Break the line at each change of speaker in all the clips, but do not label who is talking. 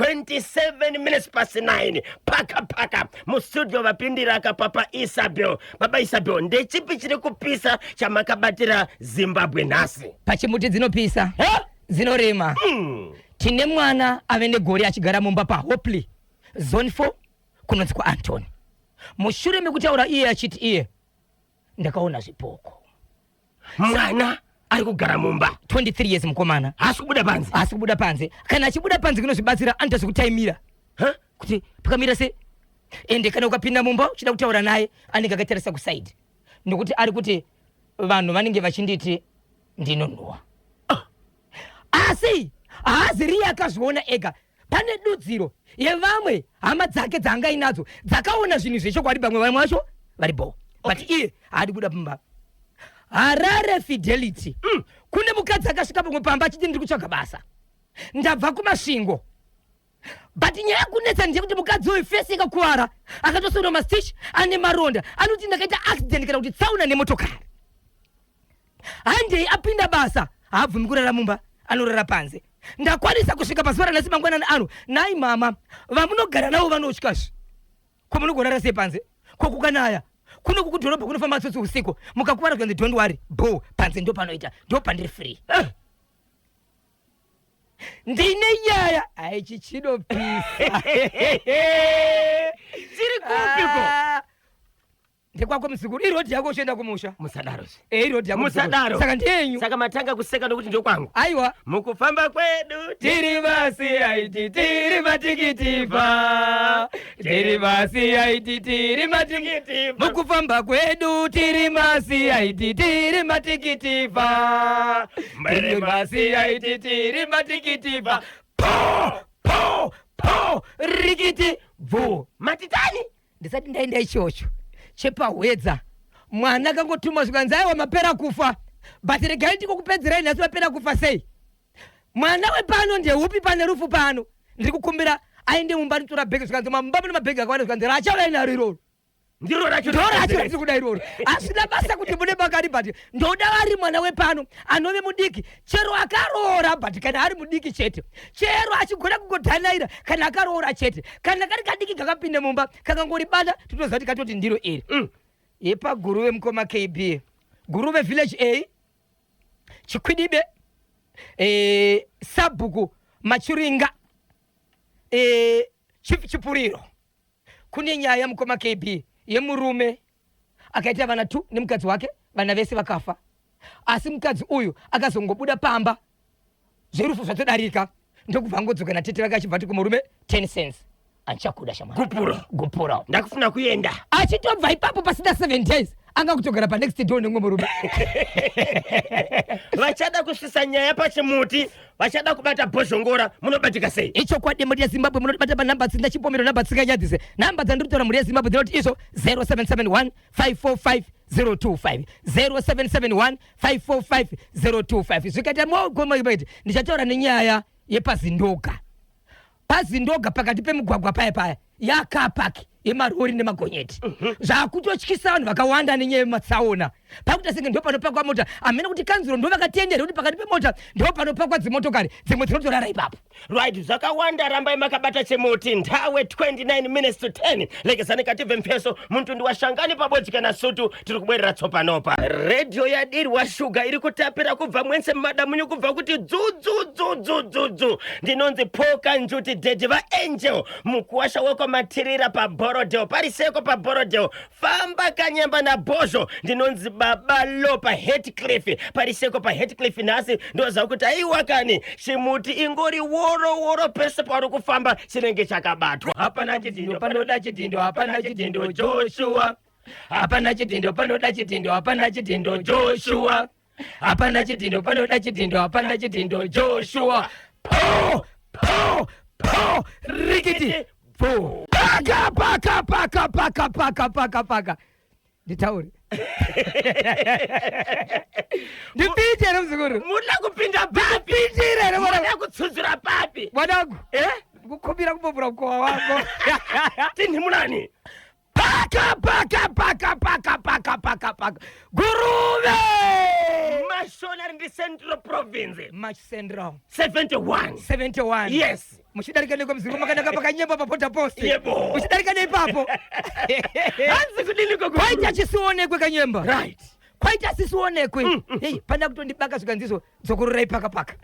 27 minutes past 9. Paka paka mustudio vapindira kapapa Isabel. Baba Isabel, ndechipi chiri kupisa chamakabatira Zimbabwe nhasi?
Pachimuti dzinopisa.
Ha?
Dzinorema. Tine mwana ave negore achigara mumba paHopley Zone 4 kunonzi kwaAntony. Mushure mekutaura iye achiti iye ndakaona zvipoko.
Mwana ari kugara mumba.
23 years mukomana.
Haasi kubuda panze.
Haasi kubuda panze. Kana achibuda panze kunozvibatsira anoita zvekutaimira.
Ha?
Kuti pakamira se ende kana ukapinda mumba uchida kutaura naye anenge akatarisa kusaidi nokuti ari kuti vanhu vanenge vachinditi ndinonhuwa. Asi haazi riye akazviona ega. Pane dudziro yevamwe hama dzake dzaanga inadzo dzakaona zvinhu zvechokwadi, pamwe vamwe vacho vari bho, but iye haadi kuda pamba. Harare Fidelity. Kune mukadzi akasvika pamwe pamba achiti ndiri kutsvaga basa, ndabva kuMasvingo, but nyaya yekunetsa ndeyekuti mukadzi uyu fesi yakakuvara, akatosonwa mastitch, ane maronda, anoti ndakaita accident kana kuti tsaona nemotokari. Handei apinda basa, haabvumi kurara mumba, anorara panze. Ndakwanisa kusvika pazuva ranhasi mangwanani ano. Nhai mama, vamunogara navo vanotyazve, ko munogorara sei panze? Ko kukanaya kuno kukudhorobha kunofamba matsotsi usiku, mukakuvara kukanzi don't worry, bo panze ndo panoita, ndo pandiri free. Ndine nyaya aichi chinopisa.
Chiri kupiko?
Ah, ndekwako muzukuru, irodhi yako uchienda kumusha.
Musadaro zve.
Eh, irodhi yako muzukuru.
Musadaro.
Saka ndeyenyu.
Saka matanga kuseka nokuti ndokwangu.
Aiwa.
Mukufamba kwedu
tiri vasiyaiti tiri matikitiva, tiri vasiyaiti tiri matikitiva. Mukufamba kwedu tiri masiyaiti tiri matikitiva, tiri masiyaiti tiri matikitiva. Po po po rikiti bvu.
Matitani.
Ndisati ndaenda ichocho chepahwedza, mwana akangotuma zvikanzi aiwa mapera kufa, but regai ndikokupedzerai nhasi. Mapera kufa sei? Mwana wepano ndeupi pane rufu pano? Ndiri kukumbira aende mumba anotora bhegi. Zvikanzi mumba mune mabhegi akawanda. Zvikanzi rachauya naro iroro.
Ndiro racho.
Ndo racho ratiri kuda iroro. Hazvina basa kuti mune makani, but ndoda vari mwana wepano anove mudiki, chero akaroora, but kana ari mudiki chete, chero achigona kungodhanaira kana akaroora chete. Kana kari kadiki kakapinda mumba kakangoribata, totoziva kuti katoti ndiro iri. Yepaguruve mukoma KB, Guruve village A, Chikwidibe, sabhuku Machuringa, chief Chipuriro. Kune nyaya mukoma KB yemurume akaita vana 2 nemukadzi wake, vana vese vakafa, asi mukadzi uyu akazongobuda pamba zverufu zvatodarika, ndokubva angodzoka natete vake, achibva ati kumurume 10 cents andichakuda shamwari.
Gupuro.
Gupuro.
Ndakufuna kuenda.
Achitobva ipapo pasina 7 days anga kutogara panext door nemumwe murume.
Vachada kusvisa nyaya pachimuti, vachada kubata bhozhongora, munobatika sei?
Ichokwadi, mhuri yeZimbabwe, munotibata panhamba dzisina chipomero, nhamba dzisinganyadzise. Nhamba dzandiri kutaura, mhuri yeZimbabwe, dzinoti izvo 0771 545 025, 0771 545 025. Zvikaita mogomaiti ndichataura nenyaya yepaZindoga. PaZindoga pakati pemugwagwa paya paya yakapaki yemarori nemagonyeti, zvakutotyisa vanhu vakawanda nenyaya yematsaona. Pakuita senge ndo panopakwa mota, hamene kuti kanzuro ndo vakatendera kuti pakati pemota ndo panopakwa dzimotokari, dzimwe dzinotorara ipapo.
Right, zvakawanda, rambai makabata chimuti. Nthawe 29 minutes to 10. Lekezani katibve mpheso muntundu washangani pabodzi kana sutu. Tiri kubwerera tsopanopa. Redhiyo yadirwa shuga iri kutapira kubva mwense mumadamunyu, kubva kuti dzudzudzudzudzudzu. Ndinonzi Poka Njuti Dhedhi vaAngel mukuwasha wekwaMatirira paBorodale, pariseko paBorodale. Famba kanyamba nabhozho. Ndinonzi Baba Lo paHatcliff, pariseko paHatcliff. Nhasi ndoziva kuti aiwa kani, chimuti ingori woro woro, pese pauri kufamba chinenge chakabatwa. Hapana chidhindo panoda chidhindo, hapana chidhindo Joshua,
Hapana chidhindo panoda chidhindo, hapana chidhindo Joshua, hapana chidhindo panoda chidhindo, hapana chidhindo Joshua. Po po po rikiti po paka paka paka paka paka paka paka. Nditaure, ndipite here muzukuru?
Munoda kupinda papi?
Ndipitire here mwana?
Munoda kutsudzura papi?
Mwanangu.
Eh?
Ndikukumbira kumbovhura mukova wako.
Tinhimulani.
Paka. Paka paka paka paka paka paka paka Guruve.
Mashonaland Central Province.
Mash Central.
71.
71.
Yes.
Muchidarika nekwamuziko makanaka pakanyemba paborder post.
Yebo.
Muchidarika neipapo.
Hanzi kudini ko
Kwaita chisionekwe kanyemba.
Right.
Kwaita sisionekwe. Hey, pana kutondibaka zvikanziso dzokorerai paka paka.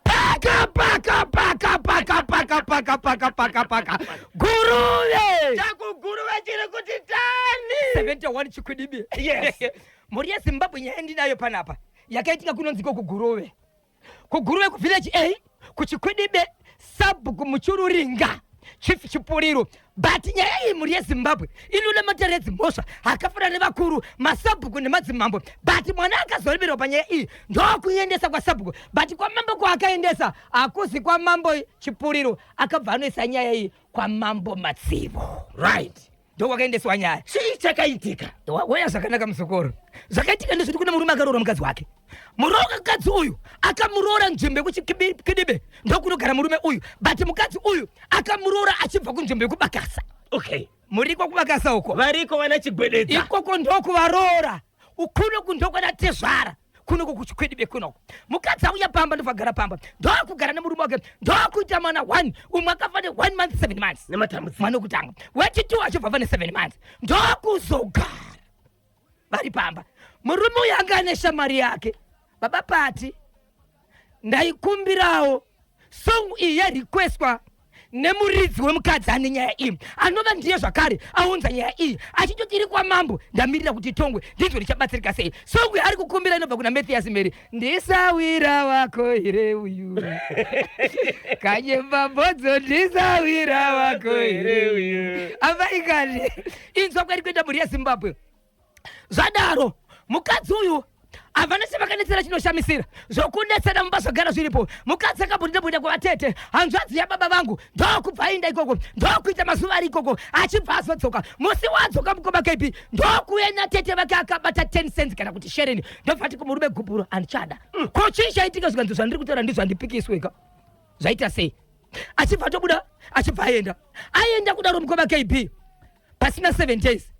Paka paka paka paka paka paka paka paka paka. Guruve.
Chakuguruve chiri kuti tani.
71 Chikwidibi.
Yes.
Mhuri yeZimbabwe nyaya ndinayo panapa yakaitika kunonziko kuGuruve. KuGuruve kuvillage A kuChikwidibe sabhuku Muchururinga Chief Chipuriro. But nyaya iyi mhuri yeZimbabwe inoda matare edzimhosva akafanana nevakuru masabhuku nemadzimambo. But mwana akazoremerwa panyaya iyi ndokuendesa kwasabhuku. But kwamambo kwaakaendesa hakuzi kwamambo Chipuriro, akabva anoisa nyaya iyi kwamambo Matsivo.
Right.
Ndokwakaendeswa nyaya.
Chii chakaitika?
Waya zvakanaka muzukuru. Zvakaitika ndezvekuti kune murume akaroora mukadzi wake. Mukadzi uyu akamuroora nzvimbo yekuChikidibe ndokunogara murume uyu. But mukadzi uyu akamuroora achibva kunzvimbo yekuBakasa.
Okay.
Muriko kuBakasa uko.
Variko vana Chigwededza.
Ikoko ndokuvaroora. Ukunoku ndokwana tezvara. Kunoko kuChikwidibe kunoko. Mukadzi auya pamba ndobva pamba. Ndokugara nemurume wake. Ndokuita mwana 1. Umwe akafa ne 1 month 7 months.
Nematambudziko.
Mwana wekutanga. Wechi2 achibva ava ne 7 months. Ndokuzogara vari pamba. Murume uyu anga ane shamwari yake. Baba Pati, ndaikumbirawo song iyi yarequestwa nemuridzi wemukadzi ane nyaya iyi anova ndiye zvakare aunza nyaya iyi achitoti iri kwamambo, ndamirira kuti itongwe ndinzwe ndichabatsirika sei. Song yaari kukumbira inobva kuna Mathias Mary, ndisawira wako here uyu kanyemba mbodzo, ndisawira wako here uyu amaikani. Inzwa kwairi kuenda mhuri yeZimbabwe. Zvadaro mukadzi uyu havana chavakanetsera chinoshamisira, zvokunetsana mumba zvagara zviripo. Mukadzi akambondindobuda kwavatete hanzvadzi yababa vangu, ndokubva aenda ikoko, ndokuita mazuva ari ikoko, achibva azodzoka. Musi wadzoka mukoma KB, ndokuuya natete vake akabata 10 cents kana kuti shereni. Ndobva ati kumurume, gupuro handichada. Ko chii chaitika? Zvikanzi zvandiri kutaura ndizvo, handipikisweka, zvaita sei? Achibva atobuda, achibva aenda. Aenda kudaro mukoma KB, pasina 7 days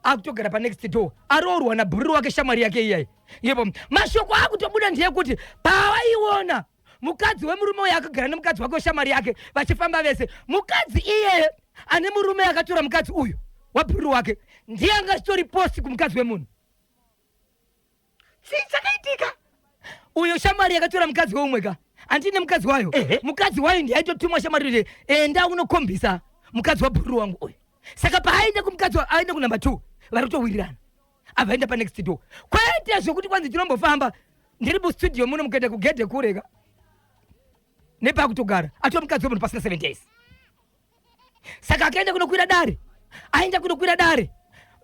akutogara panext door, aroorwa nabhururu wake, shamwari yake iyai. Yepo mashoko akutobuda ndeyekuti pawaiona mukadzi wemurume uyo akagara nemukadzi wake weshamwari yake vachifamba vese, mukadzi iyeye ane murume akatora mukadzi uyu wabhururu wake ndiye anga achitori post kumukadzi wemunhu.
Chii chakaitika?
Uyo shamwari yakatora mukadzi weumwe ka, handine mukadzi wayo. Mukadzi wayo ndiye aitotumwa shamwari kuti enda unokombisa mukadzi wabhururu wangu uyu. Saka paaenda kumukadzi aenda kunumber 2, vari kutowirirana, abva aenda panext door. Kwete zvokuti kwanzi tinombofamba ndiri mustudio muno, mukaenda kugedhe kureka nepakutogara atova mukadzi wemunhu pasina 7 days. Saka akaenda kunokwira dare, aenda kunokwira dare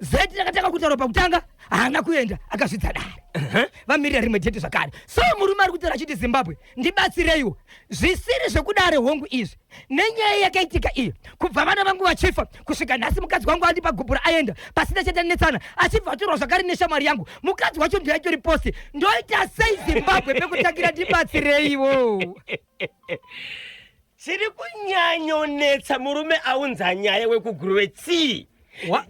zeti rakatanga kutaura pakutanga, haana kuenda, akazvidza dare, vamirira rimwe date zvakare. So murume ari kutaura achiti, Zimbabwe ndibatsireiwo, zvisiri zvekudare hongu izvi, nenyaya yakaitika iyi kubva vana vangu vachifa kusvika nhasi, mukadzi wangu andipa gupura aenda pasina chatanetsana, achibva atorwa zvakare neshamwari yangu, mukadzi wacho ndiaitori post, ndoita sei? Zimbabwe pekutangira ndibatsireiwo.
Chiri kunyanyonetsa murume aunza nyaya wekuGuruve chii?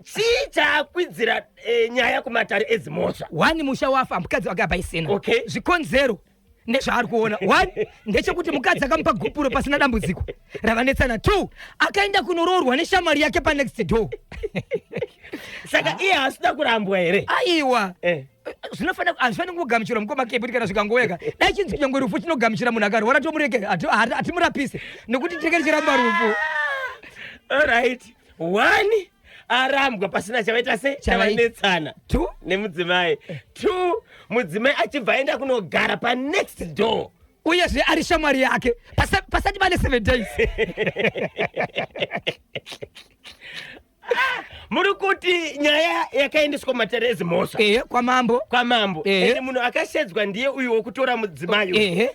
Chii chaakwidzira nyaya kumatare edzimhosva?
One, musha wafa, mukadzi wake apaisina. Zvikonzero nezvaari kuona, one, ndechekuti mukadzi akamupa gupuro pasina dambudziko ravanetsana. Two, akaenda kunoroorwa neshamwari yake panext door.
Saka iye haasida kurambwa here?
Aiwa.
Eh.
Zvinofanira, hazvifaniri kungogamuchirwa mukoma kepi kana zvikangoweka. Dai chinzi kunyangwe rufu chinogamuchira, munhu akarwara tomureke, hatimurapise nekuti tinenge tichiramba rufu.
Alright, one, arambwa pasina chavaita se chavanetsana
Two.
nemudzimai. Two, mudzimai achibva aenda kunogara panext door.
Uyezve ari shamwari yake pasati pane 7 days.
Muri kuti nyaya yakaendeswa kumatare edzimhosva?
Ehe, kwamambo.
Kwamambo.
Ehe.
Ende munhu akashedzwa ndiye uyu wokutora mudzimai uyu.
Ehe.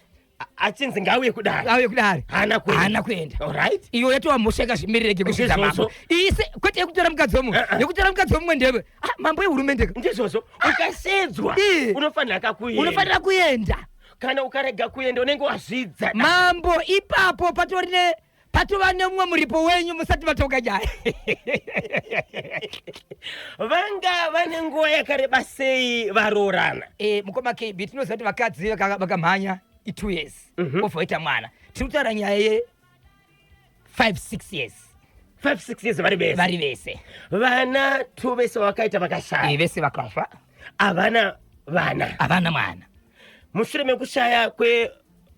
Achinzi ngauye kudare.
Auye kudare.
Haana kuenda.
Haana kuenda.
Alright.
Iyo yatova mhosva yakazvimirireke kusvika
Ndizvozvo.
mambo ise, kwete yekutora mukadzi wemunhu.
Eh-eh.
Yekutora mukadzi wemumwe ndewe, ah, mambo ehurumende ka.
Ndizvozvo, ukashedzwa unofanira kakuenda.
Unofanira kuenda.
Kana ukarega kuenda unenge wazvidza.
Mambo ipapo patori ne Patova nemumwe muripo wenyu musati matonga nyaya.
Vanga vane nguva yakareba sei varoorana?
E, mukoma KB, tinoziva kuti vakadzi vakamhanya i2 years obva vaita mwana. Tiri kutaura nyaya ye 5 6 years.
5 6 years vari vese.
Vari vese.
Vana 2 vese vakaita vakashaya.
E, vese vakafa.
Havana vana.
Havana mwana.
Mushure mekushaya kwe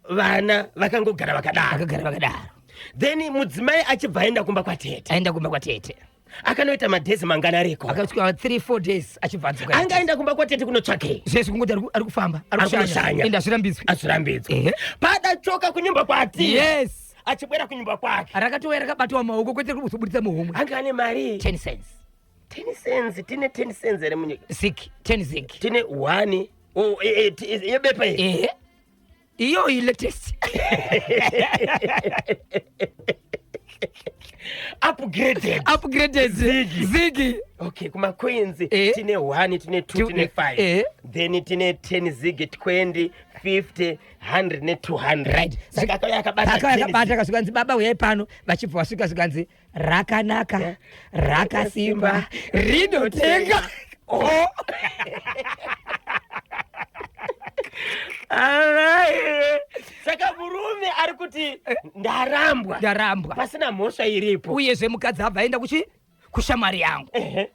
vana vakangogara vakadaro.
Vakagara vakadaro.
Then mudzimai achibva aenda kumba kwatete.
Aenda kumba kwatete.
Akanoita madhezi mangana ariko.
Akasvika 3 4 days achibva adzoka.
Anga aenda kumba kwatete kunotsvakei?
Zvese kungoti ari kufamba, ari kushanya. Ende azvirambidzwi.
Azvirambidzwi. Padatsoka kunyumba kwati.
Yes.
Achibwera kunyumba kwake.
Rakatouya rakabatwa maoko kwete kuzoburitsa muhomwe.
Anga ane mari
10 cents.
10 cents, tine 10 cents here munyika?
Zig, 10 zig.
Tine 1. Oh, yebepa iyi.
Ehe. Iyoyi latest.
Upgraded.
Upgraded.
Zigi.
Zigi.
Okay, kuma coins
Eh.
tine 1, tine 2, tine 5.
Eh.
Then tine 10 zigi, 20, 50, 100 ne 200.
Right.
Saka akauya akabata.
Akauya
10
akabata akasvika baba uyai pano, vachibva vasvika zvikanzi rakanaka, rakasimba, rinotenga. Oh.
Alright. Saka murume ari kuti ndarambwa.
Ndarambwa.
Pasina mhosva iripo.
Uyezve mukadzi abva aenda kuchi kushamwari yangu.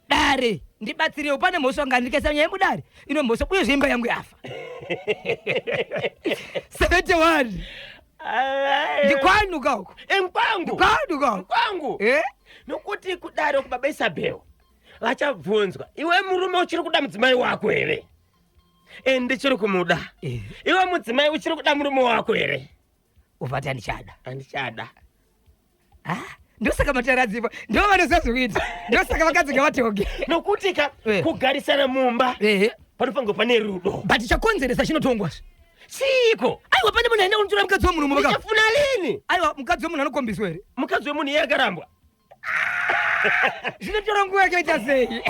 Dare ndibatsirewo, pane mhosva ngani ndikaisa nyaya mudare ino mhosva, uyezve imba yangu yafa. 71.
Alright.
Ndikwanuka uko.
Nkwangu.
Ndikwanuka uko.
Nkwangu.
Eh?
Nokuti kudaro kubaba Isabel vachabvunzwa, iwe murume uchiri kuda mudzimai wako here? E, ndichiri kumuda. Iwe mudzimai uchiri kuda murume wako here?
Uvati handichada.
Handichada.
Ah, ndosaka mataradzipo ndo vanoziva zvekuita, ndosaka vakadzi ngavatonge.
Nokuti ka
Eh.
kugarisana mumba panofanirwa pane rudo.
But chakonzeresa chinotongwa.
Chiiko?
Aiwa, pane munhu aenda kunotora mukadzi wemunhu mumba.
Ndichafuna lini?
Aiwa, mukadzi wemunhu anokombiswa here?
Mukadzi wemunhu iye akarambwa.
Zvinotora nguva yakaita sei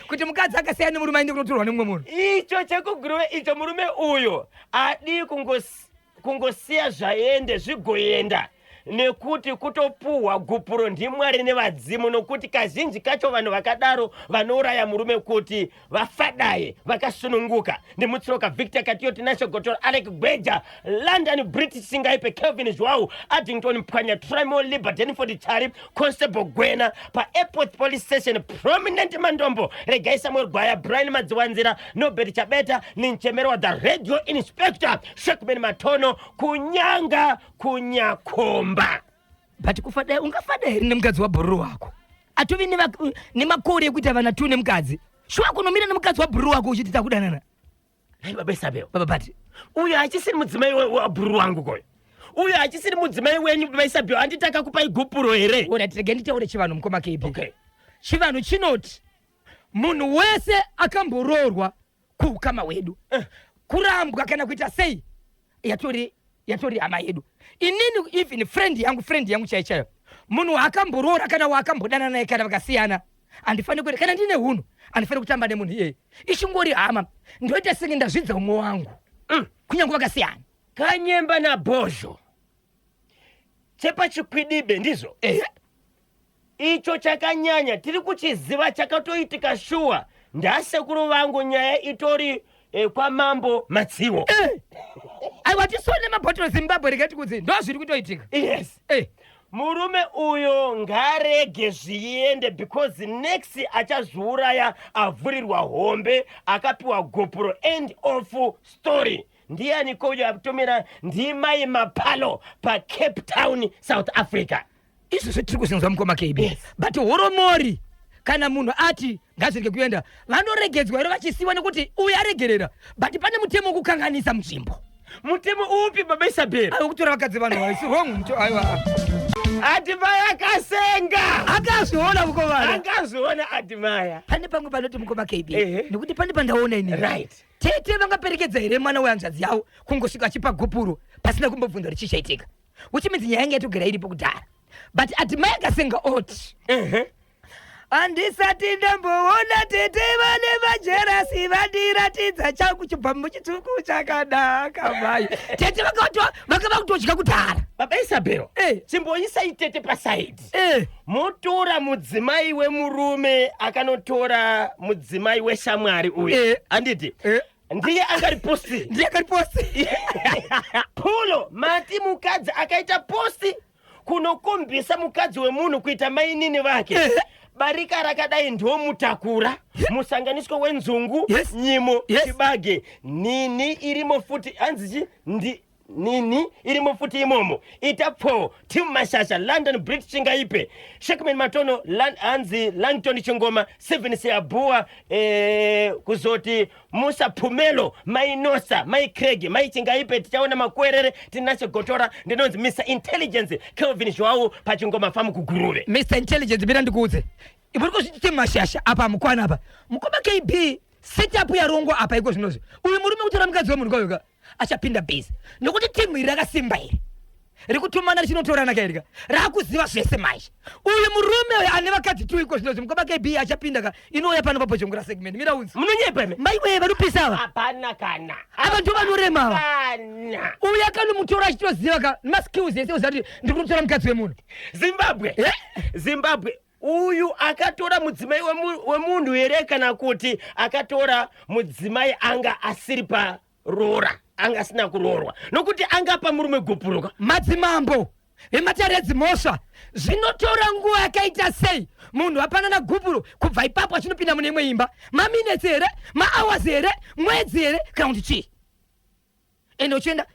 kuti mukadzi akasiyana nemurume aende kunotorwa nemumwe munhu?
Icho chekuguruve icho, murume uyo adi kungosiya zvaende zvigoenda, nekuti kutopuhwa gupuro ndimwari nevadzimu, nokuti kazhinji kacho vanhu vakadaro vanouraya murume kuti vafadaye vakasununguka. Ndimutsiroka Victor Katiyo, Tinashe Gotora, Alec Gweja, London British Singaipe, Kelvin Zhwau, Addington Pwanya, Trimo Liber, Denford Chari, Constable Gwena paAirport Police Station, Prominent Mandombo, Regai Samuel Gwaya, Brian Madziwanzira, Nobert Chabeta, Ninchemerwa, the Radio Inspector Shekman Matono, Kunyanga Kunyakomba.
But kufada, ungafada here nemukadzi wabhururu wako? Atovi nemakore ekuita vana 2 nemukadzi. Shuwa kunomira nemukadzi wabhururu wako uchiti takudanana?
Hai baba Isabel.
Baba Bati.
Uyo hachisiri mudzimai wabhururu wangu koyo. Uyo hachisiri mudzimai wenyu baba Isabel. Handiti akakupai gupuro here?
Ora tirege nditaure chivanhu mukoma KB.
Okay.
Chivanhu chinoti munhu wese akamboroorwa kuukama hwedu, kurambwa kana kuita sei, yatori hama yedu. Inini even friend yangu chaiyo chaiyo, munhu waakamboroora kana waakambodana naye kana vakasiyana, handifaniri kuenda, kana ndine hunhu handifaniri kutamba nemunhu iyeye. Ichingori hama, ndoita senge ndazvidza umwe wangu. Kunyange vakasiyana.
Kanyemba nabhozho chepachikwidibe ndizvo? Icho chakanyanya tiri kuchiziva, chakatoitika shuwa. Ndasekuru vangu, nyaya itori kwamambo Matsiwo.
Aiwa, tisone mabhotoro Zimbabwe, rekati kudzi ndo zviri kutoitika.
Yes. Murume uyo ngarege zviende, because next achazviuraya avhurirwa hombe akapiwa gupuro. End of story. Ndiani koyo atumira? Ndimai Mapalo paCape Town, South Africa.
Izvozvo tiri kuzinzwa mukoma KB.
Yes.
But horomori, kana munhu ati ngazvirege kuenda, vanoregedzwa here vachisiwa nekuti uyu aregerera? But pane mutemo wekukanganisa munzvimbo.
Mutemo upi baba Isabel?
Aiwa, kutora vakadzi vanhu vaisi wrong aiwa.
Adhimaya akasenga.
Akazviona mukomana.
Akazviona Adhimaya.
Pane pamwe panoti mukoma KB,
Ehe.
nekuti pane pandaona inini.
Right.
Tete vangaperekedza here mwana wehanzvadzi yavo kungosvika achipa gupuro pasina kumbobvunza kuti chii chaitika? Which means nyaya yange yatogara iripo kudhara. But Adhimaya akasenga oti
Ehe.
Handisati ndamboona tete vane majerasi vandiratidza changu chibhamu chitsvuku chakanaka mai. Tete vakava kutodya kudhara.
Baba Isabel, chimboisai tete pasaidi. Motora mudzimai wemurume akanotora mudzimai weshamwari uyu. Handiti? Ndiye angari posti.
Ndiye angari posti.
Pulo, mati mukadzi akaita posti kunokombisa mukadzi wemunhu kuita mainini vake. Barika rakadai ndomutakura musanganiswa wenzungu, nyimo, chibage, nini irimo futi, hanzi chi ndi nini irimo futi imomo. Ita pfo Tim Mashasha, London Brit Chingaipe, Shekman Matono, hanzi Langton Chingoma, Seven Siabua, kuzoti Musa Phumelo, Mai Nosa, Mai Craig, Mai Chingaipe, tichaona makwerere, Tinashe Gotora. Ndinonzi Mr Intelligence Kelvin Joao pachingoma famu kuGuruve.
Mr Intelligence, mira ndikuudze, muri kuzviti Mashasha apa mukwana apa mukoma KB setup yarongwa apa iko zvinozvi. Uyu murume kutora mukadzi wemunhu kwayoka achapinda busy nokuti timu iri rakasimba, iri rikutumana richinotorana kairika raakuziva zvese manje. Uyu murume uyu ane vakadzi tu iko zvinozvi, mukoma KB achapinda ka, inouya pano paBhozhongora segment, mira unzi.
Munonyepa imi.
Maiwe, vanopisa ava.
Hapana kana.
Ava ndo vanorema ava.
Kana.
Uyu akanomutora achitoziva ka maskills ese, uziva kuti ndiri kunotora mukadzi wemunhu.
Zimbabwe. Zimbabwe, uyu akatora mudzimai wemunhu here, kana kuti akatora mudzimai anga asiri parora, anga asina kuroorwa, nokuti angapa murume gupuruka?
Madzimambo vematare edzimhosva, zvinotora nguva yakaita sei munhu apanana gupuro kubva ipapo achinopinda mune imwe imba? Maminutes here, mahours here, mwedzi here, kana kuti chii? Ende uchienda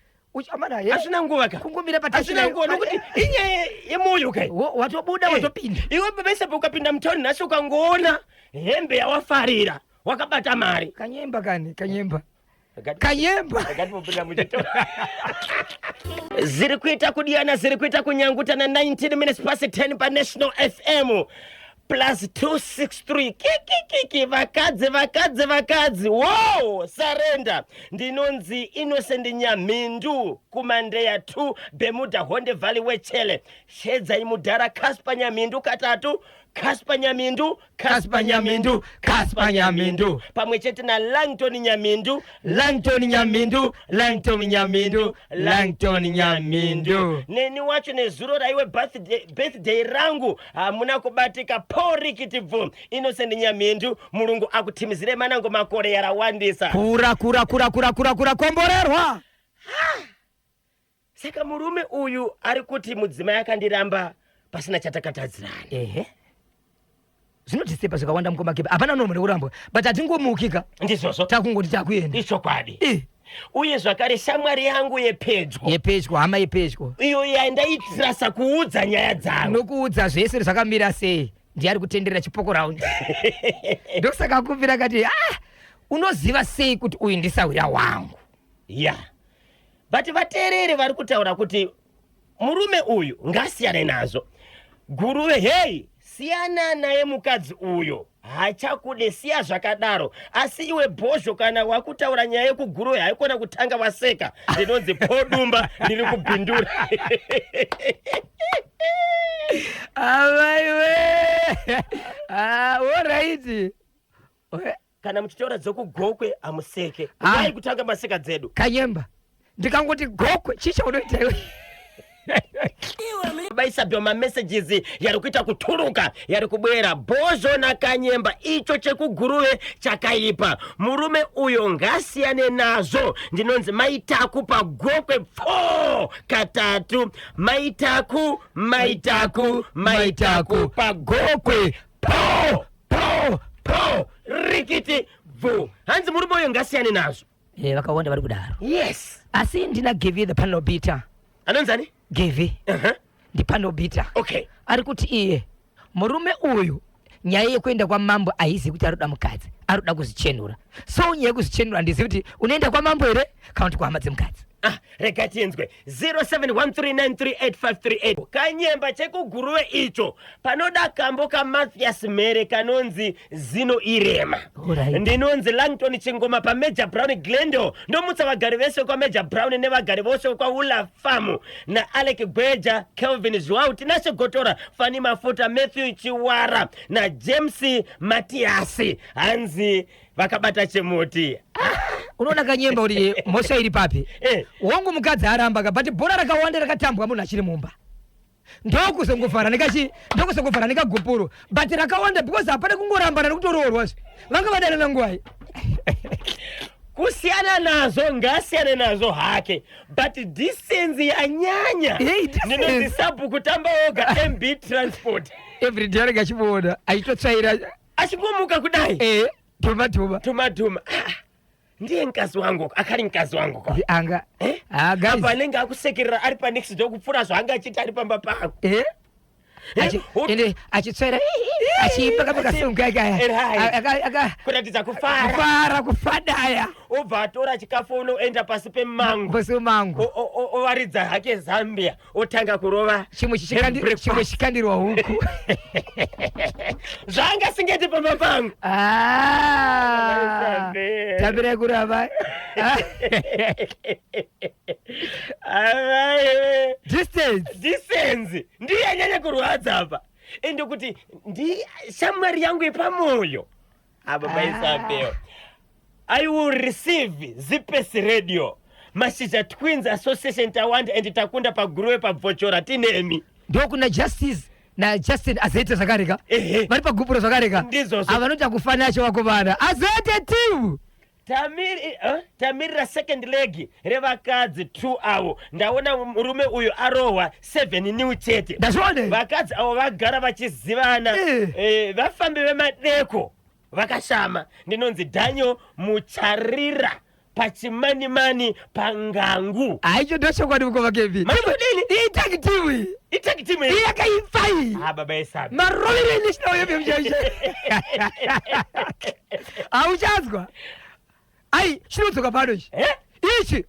amana he.
Hazvina nguva ka.
Kungomira.
Hazvina nguva, nokuti inyaya yemwoyo kai.
Watobuda, watopinda.
Iwe bese ukapinda mutauni nhasi, ukangoona hembe yawafarira, wakabata mari.
Kanyemba kani, kanyemba, kanyemba.
Ngatimupinda muchitoro. Ziri kuita kudiyana, ziri kuita kunyangutana. 19 minutes past 10 paNational FM plus 263 kikikiki. Vakadzi, vakadzi, vakadzi, wo sarenda. Ndinonzi Innocent Nyamhindu kumandeya 2, Bermuda Honde Valley, wechele. Shedzai mudhara Casper Nyamhindu katatu. Casper Nyamindu,
Casper Nyamindu, Casper Nyamindu.
Pamwe chete naLangton Nyamindu.
Langton Nyamindu, Langton Nyamindu, Langton Nyamindu.
Neni wacho nezuro raiwe birthday rangu hamuna kubatika porikitibvu. Innocent Nyamindu, Mulungu akutimizire manango makore yarawandisa.
Kura, kura, kura, kura, kura, kura, komborerwa.
Saka murume uyu ari kuti mudzimai akandiramba pasina chatakatadzirana.
Ehe, zvinotisepa zvakawanda, mukoma Kepa. Hapana nomwe nekurambwa, but hatingomukika.
Ndizvozvo.
Takungoti takuenda.
Ichokwadi.
Uye
Uye zvakare shamwari yangu yepedyo,
yepedyo, hama yepedyo,
iyo yandaitirasa kuudza nyaya dzangu,
nokuudza zvese zvakamira sei, ndiye ari kutenderera chipoko round. Ndosaka akumbira kati, ah, unoziva sei kuti uyu ndisahwira wangu?
Ya, but vateereri vari kutaura kuti murume uyu ngasiyane nazvo. Guruve, hei, siyana naye mukadzi uyo, hachakude, siya zvakadaro. Asi iwe Bhozho, kana wakutaura nyaya yekuGuruve, haikona kutanga waseka. Ndinonzi Podumba, ndiri kubhindura.
Amaiwe, ah, alright.
Kana muchitaura dzokugokwe hamuseke.
Ah.
Wai kutanga maseka dzedu?
Kanyemba, ndikangoti Gokwe, chii chaunoita iwe?
Vaisabhiwa mamessages yari kuita kuturuka, yari kubwera. Bhozho naKanyemba, icho chekuGuruve chakaipa, murume uyo ngasiyane nazvo. Ndinonzi Maitaku paGokwe pfo katatu. Maitaku, Maitaku, Maitaku paGokwe po po po rikiti bvu. Hanzi murume uyo ngasiyane nazvo.
Vakawanda vari kudaro. Asi ndina Gevi the panel beater.
Anonzani?
Gevi. Ndipanel beater. Ari kuti iye murume uyu, nyaya yekuenda kwamambo haizi kuti ari kuda mukadzi, ari kuda kuzvichenura. So nyaya yekuzvichenura, handizivi kuti unoenda kwamambo here kana kuti kuhama dzemukadzi.
Ah, rega tinzwe 0713938538. Kanyemba chekuguruve icho panoda kambo kaMathias Mhere kanonzi Zino Irema.
Alright.
Ndinonzi Langton Chingoma paMajor Brown Glendale. Ndomutsa vagari vese kwaMajor Brown nevagari vose kwaUla Farm naAlec Gweja, Kelvin Zhuwao, Tinashe Gotora, Fani Mafuta, Matthew Chiwara naJames Matiasi. Hanzi vakabata chimuti.
Unoona kanyemba kuti mhosva iri papi?
Eh.
Wangu mukadzi aramba ka, but bhora rakawanda rakatambwa munhu achiri mumba. Ndokuzongovhara nekachi, ndokuzongovhara nekagupuro, but rakawanda because hapana kungorambana nekutoroorwa zve. Vanga vadanana nguvai?
Kusiyana nazvo, ngasiyane nazvo hake, but decency yanyanya.
Hey, decency.
Ndinonzi sabhuku tamba oga MB Transport.
Every day anenge achimuona achitotsvaira.
Achingomuka kudai.
Dhuma dhuma.
Dhuma dhuma. Ah, ndiye mukadzi wangu, akari mukadzi wangu kwa.
Anga.
Eh?
Ah, guys.
Apa anenge akusekerera ari panext door kupfuura zvaanga achiita ari pamba pako.
Ende achitsvaira, achiipaka pakasunga kaya.
Right. Kuratidza kufara.
Kufara, kufadaya.
Obva atora chikafu unoenda pasi pemango.
Pasi pemango.
Ovaridza hake Zambia, otanga kurova.
Chimwe
Breakfast.
chikandirwa huku.
Zvaanga asingeti pamba pangu.
Tambirai kurava.
Avaiwe.
Distance.
Distance. Ndiye anyanya kurwadza apa. Ende kuti ndi shamwari yangu yepamoyo. Apa paisapeo. I will receive Zipes Radio. Mashizha Twins Association Tawanda and Takunda paguruve pabvochora tinemi.
Ndokuna Justice na Justin Azete zvakareka.
Ehe.
Vari pagupuro zvakareka.
Ndizvozvo.
Ava vanoti akufana acho vakomana. Azete team.
Tamirira second leg revakadzi 2 avo. Ndaona murume uyu arohwa 7 nil chete.
Ndazviona.
Vakadzi avo vagara vachizivana. Vafambi vemadeko vakashama. Ndinonzi Daniel Mucharira pachimanimani pangangu.
Aicho ndochokwadi mukoma Kevin.
Maitodini?
Itaki team iyi.
Itaki team iyi.
Iyi yakaipa iyi.
Ah, baba Esabi.
Marovero enational anthem chaicho. Hauchazwa. Ai, chinodzoka pano ichi.
Eh?
Ichi.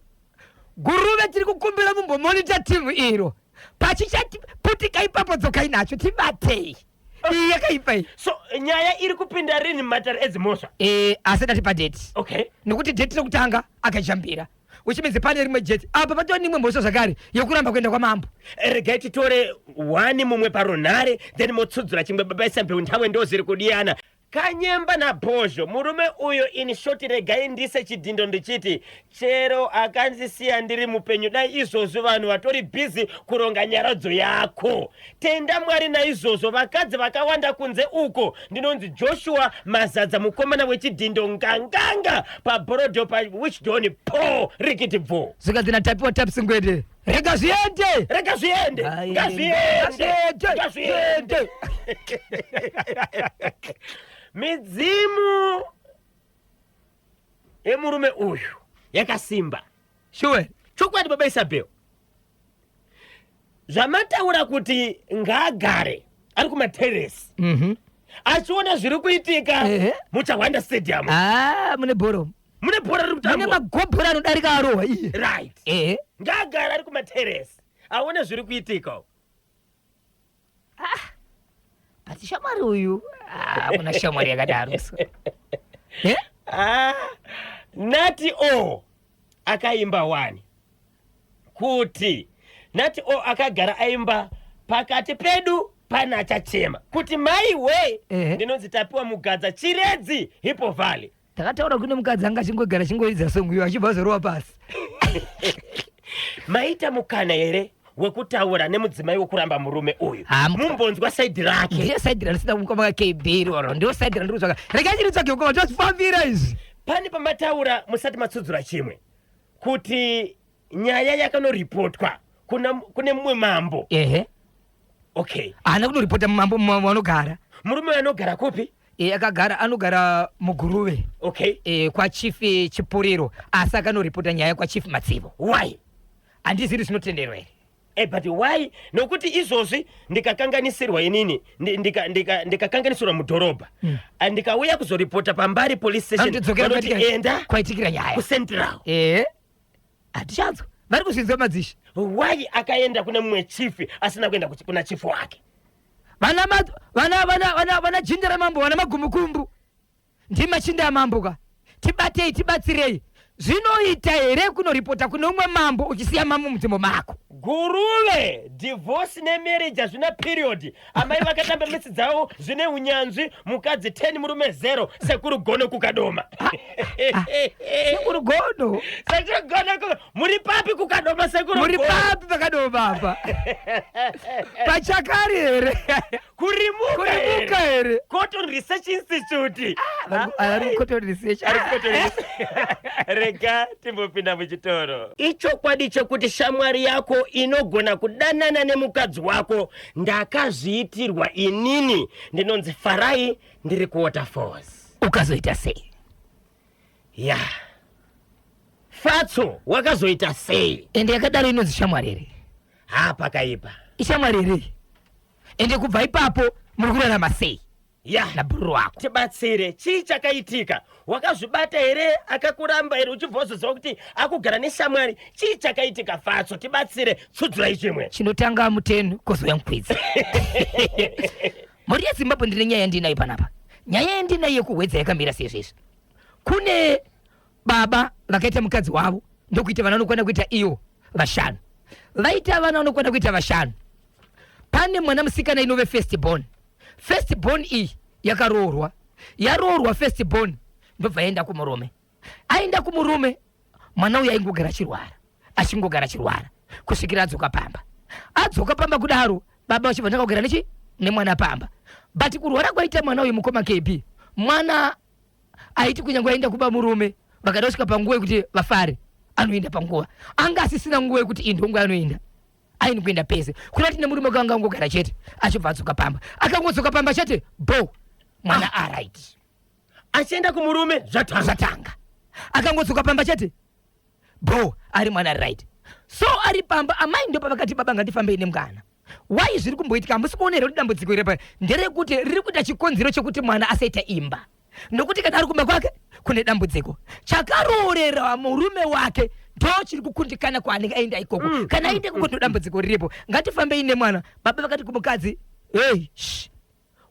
Guruve tiri kukumbira mumbomonita timu iro. Pachichati ipapo dzokai nacho tibatei. Iyi yakaipa iyi.
So nyaya iri kupinda rini mumatare edzimhosva?
Asi dati padate. Nekuti date rekutanga akajambira. Which means pane rimwe jeti. Apa patova nimwe mhosva zvakare yekuramba kuenda kwamambo.
Regai titore one mumwe parunhare, then motsudzura chimwe. Baba Isabel, nthawe ndo zviri kudiyana. Kanyemba nabhozho murume uyo. In short, regai ndise chidhindo ndichiti chero akandisiya ndiri mupenyu, dai izvozvo vanhu vatori busy kuronga nyaradzo yako. Tenda Mwari naizvozvo, vakadzi vakawanda kunze uko. Ndinonzi Joshua Mazadza, mukomana wechidhindo nganganga pabhorodho pawichdon po rikiti bvo.
Zvikanzi natapiwa tapsingwete. Rega zviende.
Rega zviende.
Ai,
ngazviende.
Ngazviende.
Ngazviende. Midzimu yemurume uyu yakasimba.
Sure.
Chokwadi, baba Isabel, zvamataura kuti ngaagare ari kumateresi achiona zviri kuitika muChahwanda Stadium.
Ah, mune bhoro.
Mune bhora riri
Mune
kutambwa.
Magobhora anodarika arohwa iye.
Ngaagare ari kumateresi aone zviri kuitika.
But shamwari uyu, ah, kuna shamwari yakadaro so.
Ah, Nati O akaimba wani kuti Nati O akagara aimba pakati pedu pana achachema kuti mai we. Ndinonzi Tapiwa Mugadza, Chiredzi, Hippo Valley.
Takataura kune mukadzi anga achingogara achingoridza song iyo achibva azorova pasi.
Maita mukana here wekutaura nemudzimai wekuramba murume uyu?
Ah,
Mumbonzwa side rake.
Ndiyo side randisina mukoma KB roro, ndiyo side randiri kutsvaga. Regai chiri tsvage mukoma, tozvifambira izvi.
Pane pamataura musati matsudzura chimwe kuti nyaya yakanoripotwa kune mumwe mambo. Okay.
Haana kunoripota mumambo vanogara.
Murume uyu anogara kupi?
Akagara, anogara muGuruve. Kwachief Chipuriro, asi akanoripota nyaya kwaChief Matsivo.
Why?
Handiziri zvinotenderwa here?
But why? Nokuti izvozvi ndikakanganisirwa inini, ndikakanganisirwa mudhorobha, ndikauya kuzoripota pambari police station,
Vanotidzokera
vanoti enda
kwaitikira nyaya.
kucentral.
Hatichanzwa. Vari kuzvinzwa madzishe?
Why akaenda kune mumwe chief asina kuenda kuna chief wake?
Vana vana vana vana vana jinda ramambo, vana magumukumbu ndimachinda amambo ka. Tibatei, tibatsirei. Zvinoita here kunoripota kune umwe mambo uchisiya mambo munzvimbo mako?
Guruve, divorce nemarriage hazvina period. Amai vakatamba mitsi dzavo zvine unyanzvi, mukadzi 10 murume 0. Sekuru Gono kuKadoma.
Sekuru Gono.
Sekuru Gono muri papi kuKadoma, sekuru?
Muri
Gono?
Papi paKadoma apa? Pachakari here?
Kurimuka.
Kurimuka here?
Cotton Research Institute.
Ari Cotton Research.
Ari Cotton Research. Rega timbopinda muchitoro. Ichokwadi chekuti shamwari yako inogona kudanana nemukadzi wako. Ndakazviitirwa inini. Ndinonzi Farai, ndiri kuWaterfalls.
Ukazoita sei?
Ya, Fatso, wakazoita sei?
Ende yakadaro inonzi shamwari here?
Ha, pakaipa.
Ishamwari here? Ende kubva ipapo muri kurarama sei nabhururu wako?
Tibatsire, chii chakaitika? Wakazvibata here? Akakuramba here? Uchibva wazoziva kuti akugara neshamwari. Chii chakaitika, Fatso? Tibatsire, tsudzurai chimwe.
Chinotanga mutenu kozouya mukwidzi. Mhuri yeZimbabwe, ndine nyaya yandinayo panapa. Nyaya yandinayo yekuhwedza yakamira sezvezvi. Kune baba vakaita mukadzi wavo, ndokuita vana vanokwana kuita iyo vashanu. Vaita vana vanokwana kuita vashanu. Pane mwana musikana inove first born. First born iyi yakaroorwa. Yaroorwa first born, ndobva yaenda kumurume. Aenda kumurume, mwana uyu aingogara achirwara, achingogara achirwara kusvikira adzoka pamba. Adzoka pamba kudaro, baba vachibva tanga kugara nechi nemwana pamba. But kurwara kwaita mwana uyu, mukoma KB, mwana aiti kunyange aenda kuba murume, vakada kusvika panguva yekuti vafare, anoenda panguva anga asisina nguva yekuti iyi ndonguva anoenda, aini kuenda pese. Kuna kuti nemurume kanga angogara chete, achibva adzoka pamba. Akangodzoka pamba chete, bo mwana alright.
Achienda kumurume zvatanga.
Zvatanga. Akangodzoka pamba chete, bo ari mwana right. So ari pamba, amai ndo pavakati, "Baba, ngatifambei nemwana." Wai zviri kumboitika? Hamusi kuona here kuti dambudziko iri nderekuti riri kuita chikonzero chekuti mwana asaita imba? Nokuti kana ari kumba kwake kune dambudziko, chakaroorera murume wake ndo chiri kukundikana kwaanenge aenda ikoko. Kana aenda ikoko ndo dambudziko riripo. Ngatifambei nemwana. Baba vakati kumukadzi, "Hei, shh,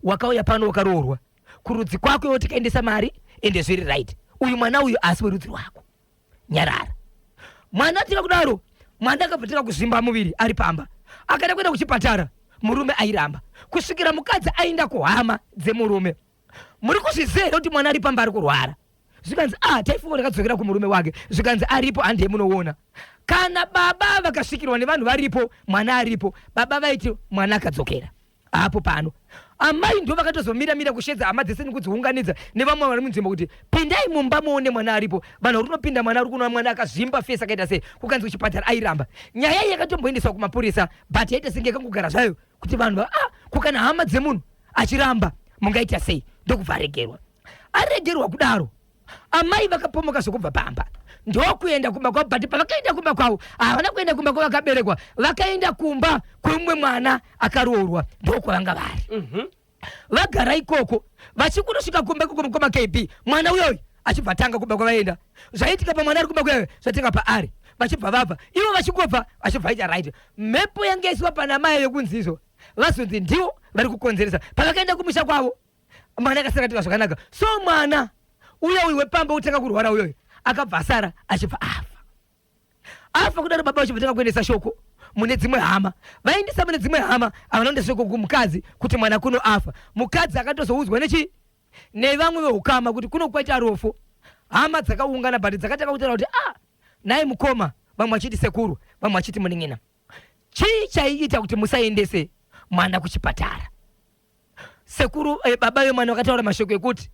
wakauya pano wakaroorwa kurudzi kwako iwo, tikaendesa mari, ende zviri right. Uyu mwana uyu asi werudzi rwako, nyarara." Mwana tika kudaro, mwana akabva tanga kuzvimba muviri ari pamba. Akada kuenda kuchipatara, murume airamba, kusvikira mukadzi aenda kuhama dzemurume. "Muri kuzviziva here kuti mwana ari pamba ari kurwara?" Zvikanzi, "Ah, taifunga ndakadzokera kumurume wake." Zvikanzi, "Aripo, handiye munoona." Kana baba vakasvikirwa nevanhu varipo, mwana aripo, baba vaiti mwana akadzokera hapo pano. Amai ndo vakatozomira-mira kushedza hama dzese nekudziunganidza nevamwe vari munzvimbo kuti, "Pindai mumba muone mwana aripo." Vanhu vari kunopinda, mwana ari kunoa, mwana akazvimba face, akaita sei. Kukanzi kuchipatara airamba. Nyaya iyi yakatomboendeswa kumapurisa, but yaita senge yakangogara zvayo kuti vanhu ah, kukana hama dzemunhu achiramba mungaita sei? Ndokubva aregerwa. Aregerwa kudaro, amai vakapomoka zvokubva pamba, ndokuenda kumba kwavo. But pavakaenda kumba kwavo, havana kuenda kumba kwavakaberekwa, vakaenda kumba kwemumwe mwana akaroorwa, ndokwavanga vari. Vagara ikoko, vachikundosvika kumba ikoko, mukoma KB, mwana uyoyu achibva tanga kumba kwavaenda. Zvaitika pamwana ari kumba kwayo zvatanga paari. Vachibva vabva ivo, vachingobva, vachibva vaita right. Mhepo yange yaiswa pana mai yekunzi izvo vazonzi ndivo vari kukonzeresa. Pavakaenda kumusha kwavo, mwana akasakatika zvakanaka. So mwana uya uyu wepamba utanga kurwara uyoyo akabva asara, achibva afa. Afa kudaro, baba vachibva tanga kuendesa shoko mune dzimwe hama. Vaendesa mune dzimwe hama, havana kuendesa shoko kumukadzi kuti mwana kuno afa. Mukadzi akatozoudzwa nechi nevamwe veukama kuti kuno kwaita rofo. Hama dzakaungana, but dzakatanga kutaura kuti, "Ah, nai mukoma," vamwe vachiti sekuru, vamwe vachiti munin'ina, "Chii chaiita kuti musaendese mwana kuchipatara?" Sekuru, baba vemwana vakataura mashoko ekuti,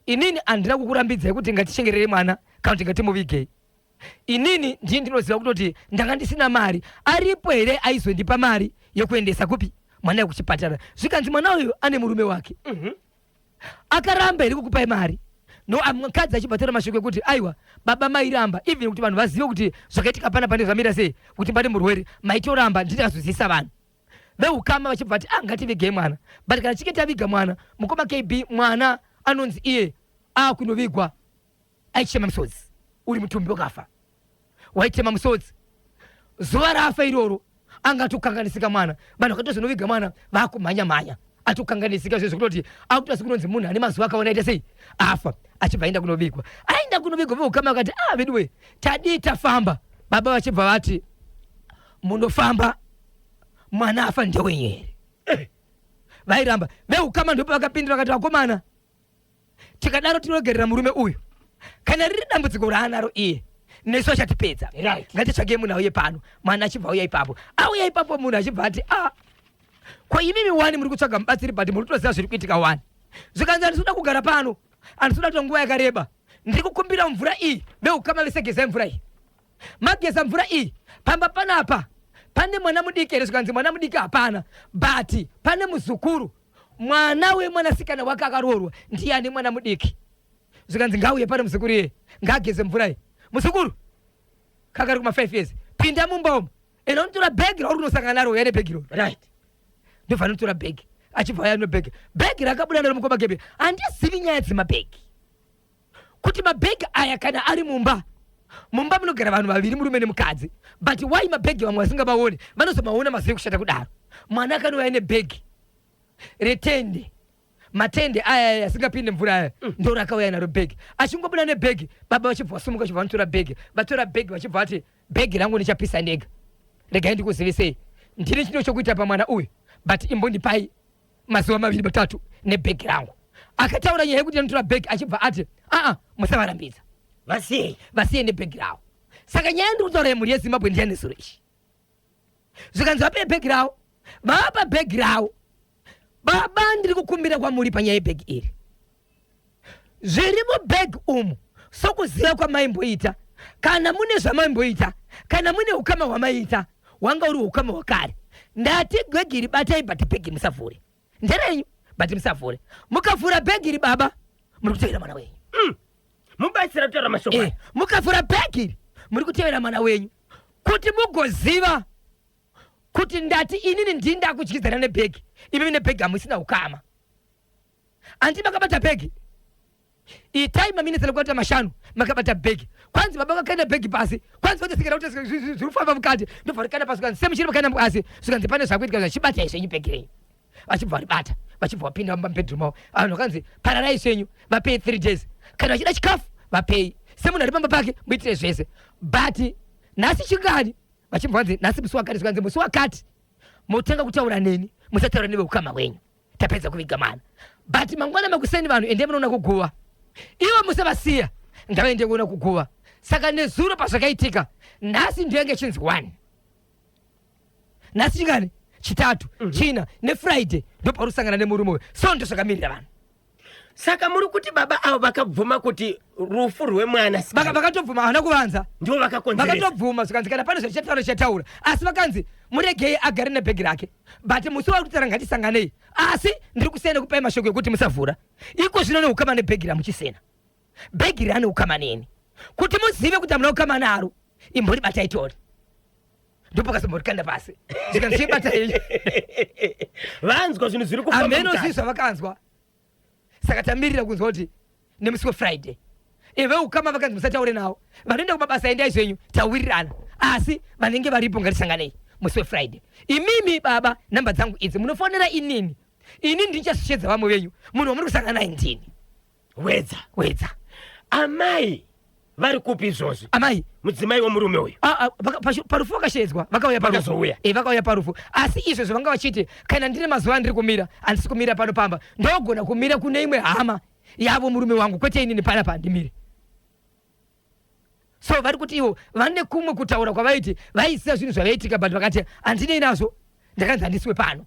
"Inini handina kukurambidzai kuti ngatichengerere mwana kana kuti ngatimuvigei. Inini ndii ndinoziva kutoti ndanga ndisina mari. Aripo here aizondipa mari yekuendesa kupi mwana yekuchipatara?" Zvikanzi, "Mwana uyu ane murume wake. Akaramba here kukupai mari?" No, mukadzi achibva mashoko ekuti, "Aiwa baba, mairamba even kuti vanhu vazive kuti zvakaitika pana pane zvamira sei, kuti pane murwere, maitoramba. Nditi azozivisa vanhu veukama." Vachibva vati, "Ah, ngativigei mwana." But kana chinge taviga mwana, mukoma KB, mwana anonzi iye akunovigwa aichema misodzi, uri mutumbi wakafa. Waichema musodzi zuva rafa iroro, anga atokanganisika mwana. Vanhu vakatozonoviga mwana vakumhanya mhanya, atokanganisika zvezvo kutoti akutoasi kunonzi munhu ane mazuva akaona aita sei afa, achibva aenda kunovigwa. Aenda kunovigwa, veukama vakati, "Ah, veduwe, tadii tafamba?" Baba vachibva vati, "Munofamba, mwana afa ndewenyu here?" Vairamba veukama. Ndipo vakapindura vakati, "Vakomana, tikadaro tinoregerera murume uyu. Kana riri dambudziko raanaro iye, nesu achatipedza. Ngatitsvagei munhu auye pano." Mwana achibva auya ipapo, auya ipapo, munhu achibva ati, "A, ko imimi wani muri kutsvaga mubatsiri, but muri kutoziva zviri kuitika wani?" Zvikanzi, "Handisi kuda kugara pano, handisi kuda kuita nguva yakareba. Ndiri kukumbira mvura iyi. Veukama vesegezai mvura iyi. Mageza mvura iyi, pamba panapa pane mwana mudiki here?" Zvikanzi, "Mwana mudiki hapana, but pane muzukuru, mwana wemwanasikana wake akaroorwa, ndiye ane mwana mudiki." Zvikanzi, "Ngauye pane muzukuru iye, ngaageze mvura iyi. Muzukuru kakari kuma 5 years, pinda mumba umo, enda unotora bhegi rauri unosangana naro, uya nebhegi iroro." Ndobva anotora bhegi, achibva auya nebhegi. Bhegi rakabuda naro, mukoma Gebe, handizivi nyaya dzemabhegi, kuti mabhegi aya kana ari mumba, mumba munogara vanhu vaviri, murume nemukadzi, but why mabhegi vamwe vasingamaoni, vanozomaona mazivi kushata kudaro? Mwana akanouya nebhegi retende, matende aya aya asingapinde mvura aya, ndo rakauya naro bhegi. Achingobuda nebhegi, baba vachibva vasumuka, vachibva vanotora bhegi. Vatora bhegi, vachibva vati, "Bhegi rangu ndichapisa ndega. Regai ndikuzivisei, ndini chino chokuita pamwana uyu, but imbondipai mazuva 2 matatu nebhegi rangu." Akataura nyaya yekuti anotora bhegi, achibva ati, "Aa, musavarambidza."
Vasiyei.
Vasiye nebhegi ravo. Saka nyaya ndiri kutaura yemhuri yeZimbabwe ndiyanesuro ichi. Zvikanzi vape bhegi ravo, vapa bhegi ravo. Baba, ndiri kukumbira kwamuri panyaya yebhegi iri. Zviri mubhegi umu, sokuziva kwamaimboita, kana mune zvamaimboita, kana mune ukama hwamaiita, hwanga uri ukama hwakare, ndati bhegi iri batai, but bhegi musavhure. Nderenyu, but musavhure. Mukavhura bhegi iri, baba, muri kutevera mwana wenyu.
Mubatsira kutaura mashoko aya.
Mukavhura bhegi iri, muri kutevera mwana wenyu. Kuti mugoziva kuti ndati inini ndini ndakudyidzana nebhegi, imimi nebhegi hamusina ukama. Handi makabata bhegi, itai maminitsi anokubata 5 makabata bhegi. Kwanzi baba vakaenda bhegi pasi, kwanzi vatosikira kuti zviri kufamba mukati, ndobva rikaenda pasi. Kwanzi semuchiri vakaenda pasi, zvikanzi, "Pane zvakuitika, zvachibatai zvenyu bhegi renyu." Vachibva varibata, vachibva vapinda mubedroom mavo. Vanhu vakanzi, "Pararai zvenyu, vapei 3 days. Kana vachida chikafu, vapei. Semunhu ari pamba pake, muitire zvese. But nhasi chingani?" Vachibva vanzi, "Nhasi musi wakati." Zvikanzi, "Musi wakati motenga kutaura neni, musataura neveukama hwenyu. Tapedza kuviga mwana, but mangwana makuseni vanhu ende munoona kuguva. Ivo musavasiya, ngavaende kuona kuguva." Saka nezuro pazvakaitika, nhasi ndiyo chinzi one, nhasi chingani? Chitatu. China neFriday ndoparusangana nemurume uyu. So ndozvakamirira vanhu.
Saka muri kuti baba avo vakabvuma kuti rufu rwemwana
Vakatobvuma, havana kuvanza.
Ndivo vakakonzeresa.
Vakatobvuma. Zvikanzi, kana pane zvachichataura, chichataura, asi vakanzi muregei agare nebhegi rake, but musi wari kutaura ngatisanganei. Asi ndiri kusiyana kupai mashoko ekuti musavhura iko zvino neukama nebhegi ramuchisena. Bhegi rane ukama neni, kuti muzive kuti hamuna ukama naro, imboribatai tori. Ndopakazomborikanda pasi, zvikanzi, "Chibata yenyu."
Vanzwa zvinhu zviri kufamba
Hameno
mukati.
Zvii zvavakanzwa. Saka tamirira kunzwa kuti nemusi weFriday ive ukama vakanzi musataure navo. Vanoenda kumabasa, endai zvenyu, tawirirana, asi vanenge varipo ngatisanganei musi weFriday. Imimi baba, namba dzangu idzi, munofonera inini. Ini ndichasishedza vamwe venyu. Munhu wamuri kusangana naye ndini.
Wedza.
Wedza.
Amai vari kupi izvozvi?
Amai?
Mudzimai wemurume uyu.
Ah, ah, parufu vakashedzwa, vakauya parufu.
Vakazouya.
Vakauya parufu, asi izvozvo vanga vachiti, "Kana ndine mazuva andiri kumira, handisi kumira pano pamba. Ndogona kumira kune imwe hama yavo murume wangu, kwete inini panapa handimire." So vari kuti ivo vane kumwe kutaura kwavaiti vaisiya zvinhu zvavaitika, but vakati, "Handinei nazvo, ndakanzi handisiwe pano,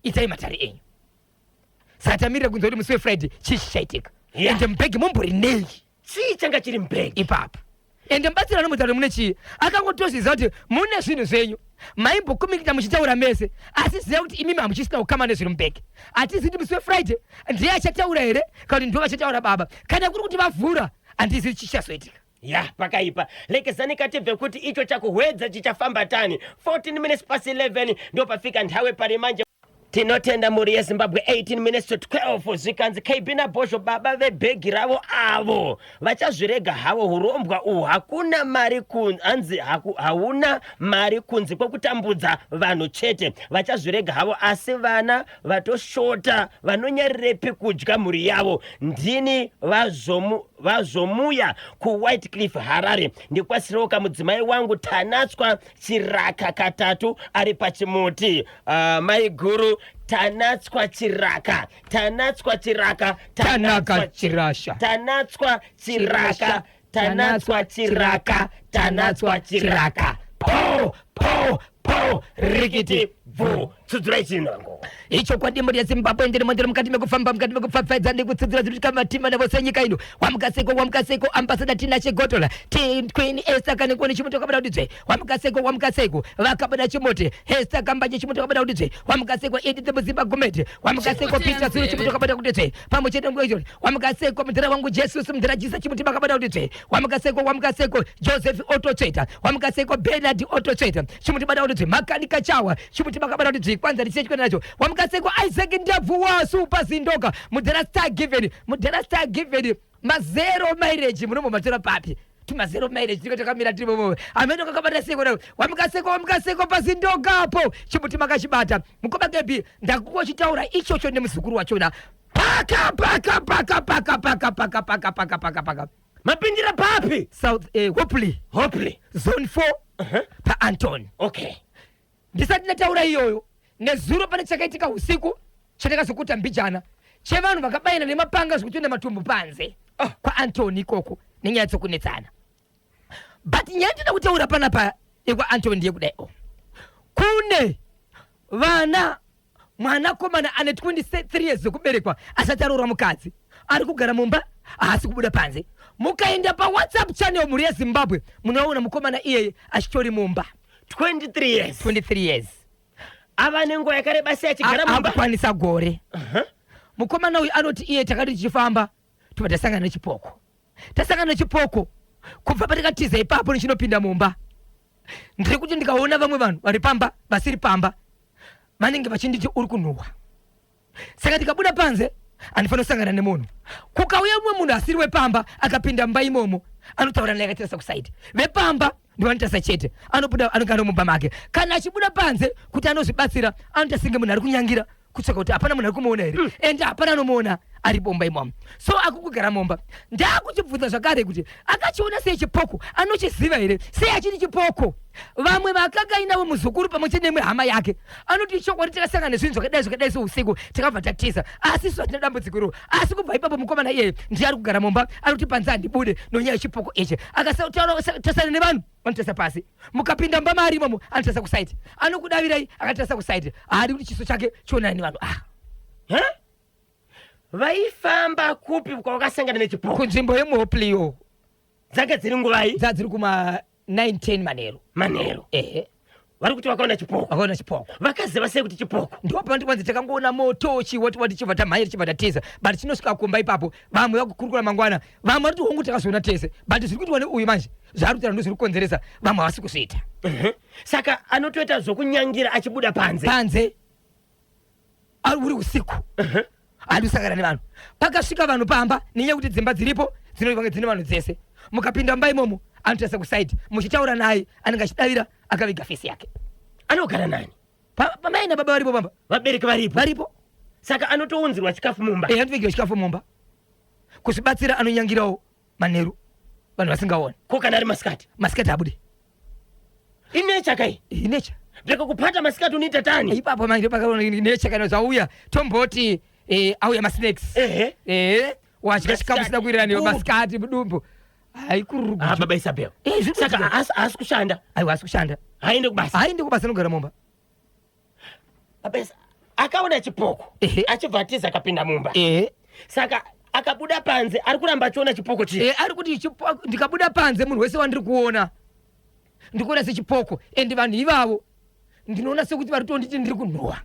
itai matare enyu." Saka tamirira kunzwa kuti musi weFriday chii chichaitika. Ende mubhegi mumbori nei?
Chii changa chiri mubhegi?
Ipapo ende mubatsiri anomutaura mune chii, akangotozviziva kuti mune zvinhu zvenyu maimbokomikita muchitaura mese, asi ziva kuti imimi hamuchisina kukama nezviri mubhegi. Hatizivi kuti musi weFriday ndiye achataura here, kana kuti ndo vachataura baba. Kana kuri kuti vavhura, handizivi chichazoitika.
Ya, pakaipa. Lekezani katibve kuti icho chakuhwedza chichafamba tani. 14 minutes past 11 ndo pafika nthawe pari manje. Tinotenda mhuri yeZimbabwe. 18 minutes to 12. Zvikanzi KB naBhozho, baba vebhegi ravo avo vachazvirega havo urombwa uhu. Hakuna mari hanzi hauna mari kunze kwekutambudza vanhu chete. Vachazvirega havo, asi vana vatoshota vanonyarirepi kudya mhuri yavo? Ndini vazomuya kuWhitecliff, Harare. Ndikwasirewo kamudzimai wangu Tanatswa Chiraka katatu ari pachimuti. Maiguru Tanatswa Chiraka, Tanatswa Chiraka.
Tanaka Chirasha.
Tanatswa Chiraka, Tanatswa Chiraka, Tanatswa Chiraka.
Po po po, rikiti.
Bvu, tsudzurai chinango.
Ichokwadi, mhuri yeZimbabwe, ndirimo, ndiri mukati mekufamba, mukati mekupfapfaidza ndikutsidzira zvinosvika matima navose nyika ino. Wamukaseko, wamukaseko, Ambassador Tinashe Gotola, Queen Esther Kanengoni, chimuti wakabada kuti dzve. Wamukaseko, wamukaseko, vakabada chimuti. Esther Kambanje, chimuti wakabada kuti dzve. Wamukaseko, Edith Muzimba Gumete. Wamukaseko, Peter Suru, chimuti wakabada kuti dzve. Pamwe chete nguva wamukaseko, mudhara wangu Jesus, mudhara Jisa, chimuti makabada kuti dzve. Wamukaseko, wamukaseko, Joseph Ototsveta. Wamukaseko, Bernard Ototsveta, chimuti bada kuti dzve. Makanika Chawa, chimuti makabada kuti dzve. Kwanza ndichechkwenda nacho. Wamukaseko, Isaac Ndabvuwa, Super Zindoka, mudhara Star Given, mudhara Star Given. Mazero mileage munombomatora papi? Tumazero mileage tinenge takamira tirimo, amene kakabata seko nayo. Wamukaseko, wamukaseko, pazindokapo chimuti makachibata. Mukoma Kebi, ndakungochitaura ichocho nemuzukuru wachona. Paka paka paka paka paka paka paka paka paka paka.
Mapindira papi?
South Hopley.
Hopley.
Zone 4, paAnton. Ndisati ndataura iyoyo, nezuro pane chakaitika usiku chatakazokuta mbijana chevanhu vakabayana nemapanga zvekutoenda matumbu panze.
Ah.
KwaAntony ikoko nenyaya dzekunetsana. But nyaya ndinoda kutaura panapa yekwaAntony ndeyekudai o kune vana, mwanakomana ane 23 years dzekuberekwa asati aroora mukadzi, ari kugara mumba, haasi kubuda panze. Mukaenda paWhatsApp channel, mhuri yeZimbabwe, munoona mukomana iyeye achitori mumba.
23 years?
23 years.
Ava nenguva yakareba sei achigara mumba?
Akukwanisa gore. Mukomana uyu anoti iye takati tichifamba tobva tasangana nechipoko. Tasangana nechipoko, kubva patakatiza ipapo nichinopinda mumba, ndiri kuti ndikaona vamwe vanhu vari pamba vasiri pamba, vanenge vachinditi uri kunhuhwa. Saka ndikabuda panze handifanira kusangana nemunhu. Kukauya mumwe munhu asiri wepamba akapinda mumba imomo, anotaura naye akatarisa kusaidi. Vepamba ndovanotarisa chete. Anobuda, anogara mumba make. Kana achibuda panze kuti anozvibatsira, anoita senge munhu ari kunyangira kutsvaka kuti hapana munhu ari kumuona here, ende hapana anomuona ari bomba imomo. So akukugara mumba. Ndakuchibvunza zvakare kuti akachiona sei chipoko, anochiziva here, sei achiti chipoko. Vamwe vakanga inavo muzukuru pamwe chete nemwe hama yake anoti chokwadi takasangana nezvinhu zvakadai zvakadai seusiku, takabva tatiza, asi isu hatina dambudziko iroro. Asi kubva ipapo mukomana iyeye ndiye ari kugara mumba, ari kuti panze handibude nonyaya yechipoko ichi. Akasatarisana nevanhu, vanotarisa pasi. Mukapinda mumba maari imomo, anotarisa kusaiti, anokudavirai akatarisa kusaiti. Haadi kuti chiso chake chionana nevanhu. Ah.
Ha? Vaifamba kupi kwavakasangana nechipoko?
Kunzvimbo yemuHopley.
Dzanga dziri nguvai?
Dzadziri kuma 9 10 manheru.
Manheru?
Ehe.
Vari kuti vakaona chipoko?
Vakaona chipoko.
Vakaziva sei kuti chipoko?
Ndipo panoti kwanzi takangoona moto chi wati wati, chibva tamhanya, tichibva tatiza. But chinosvika kumba ipapo, vamwe vakukurukura mangwana, vamwe vari kuti hongu takazoona tese, but zviri kuitwa neuyu manje zvaari kutaura ndo zviri kukonzeresa, vamwe havasi kuzviita.
Saka anotoita zvokunyangira achibuda panze?
Panze ari uri usiku, ari kusangana nevanhu. Pakasvika vanhu pamba, nenyaya yekuti dzimba dziripo dzinenge dzine vanhu dzese, mukapinda mumba imomo anotarisa kusaidi. Muchitaura naye anenge achidavira akaviga face yake.
Anogara nani?
Pamai nababa varipo pamba.
Vabereki varipo?
Varipo.
Saka anotounzirwa chikafu mumba?
Eh, anotovigiwa chikafu mumba. Kuzvibatsira anonyangirawo manheru vanhu vasingaoni.
Ko kana ari masikati?
Masikati abude.
Inecha kai?
Inecha.
Ndikakupata masikati unoita tani.
Ipapo manje nature kana zvauya, tomboti auya masnacks. Wadya chikafu sina kuwirirana newe masikati, mudumbu haikururugu.
Ah, baba Isabel.
Zviri
Saka
kuitika.
haasi kushanda?
Aiwa, asi kushanda.
Haende kubasa?
Haende kubasa, anogara mumba.
Baba akaona chipoko, achibva atiza akapinda mumba. Saka akabuda panze ari kuramba achiona chipoko chiya?
Ari kuti ndikabuda panze, munhu wese wandiri kuona ndikuona sechipoko, and vanhu ivavo ndinoona sekuti vari kutonditi ndiri kunhuhwa.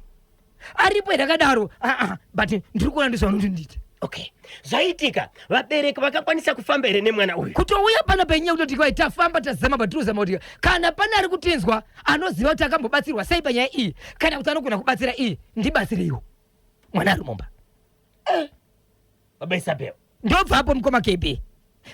Aripo here akadaro? Aa, but ndiri kuona ndizvo vanoti ndiite.
Okay, zvaitika, vabereki vakakwanisa kufamba here nemwana uyu?
Kutouya pana penyaya kutoti kwai tafamba, tazama, patiruzama kuti kana pane ari kutinzwa anoziva kuti akambobatsirwa sei panyaya iyi, kana kuti anogona kubatsira iyi, ndibatsireiwo, mwana ari mumba.
Baba Isabel.
Ndobvapo, mukoma KB,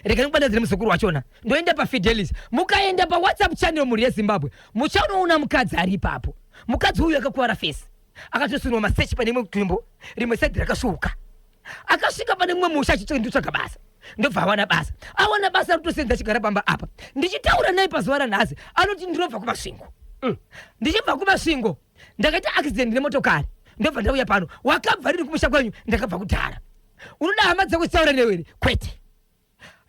rega ndikubatadzire muzukuru wachona. Ndoenda paFidelis. Mukaenda paWhatsApp channel, mhuri yeZimbabwe, muchanoona mukadzi ari ipapo. Mukadzi uyu akakuvara face, akatosunwa masechi pane imwe nzvimbo, rimwe side rakasvuuka. Akasvika pane mumwe musha achitsvaga basa, ndobva awana basa. Awana basa, ritosenza, achigara pamba apa. Ndichitaura naye pazuva ranhasi, anoti, "Ndinobva kuMasvingo. Ndichibva kuMasvingo ndakaita accident nemotokari, ndobva ndauya pano." "Wakabva rini kumusha kwenyu?" "Ndakabva kudhara." "Unoda hama dzako dzitaura newe here?" "Kwete."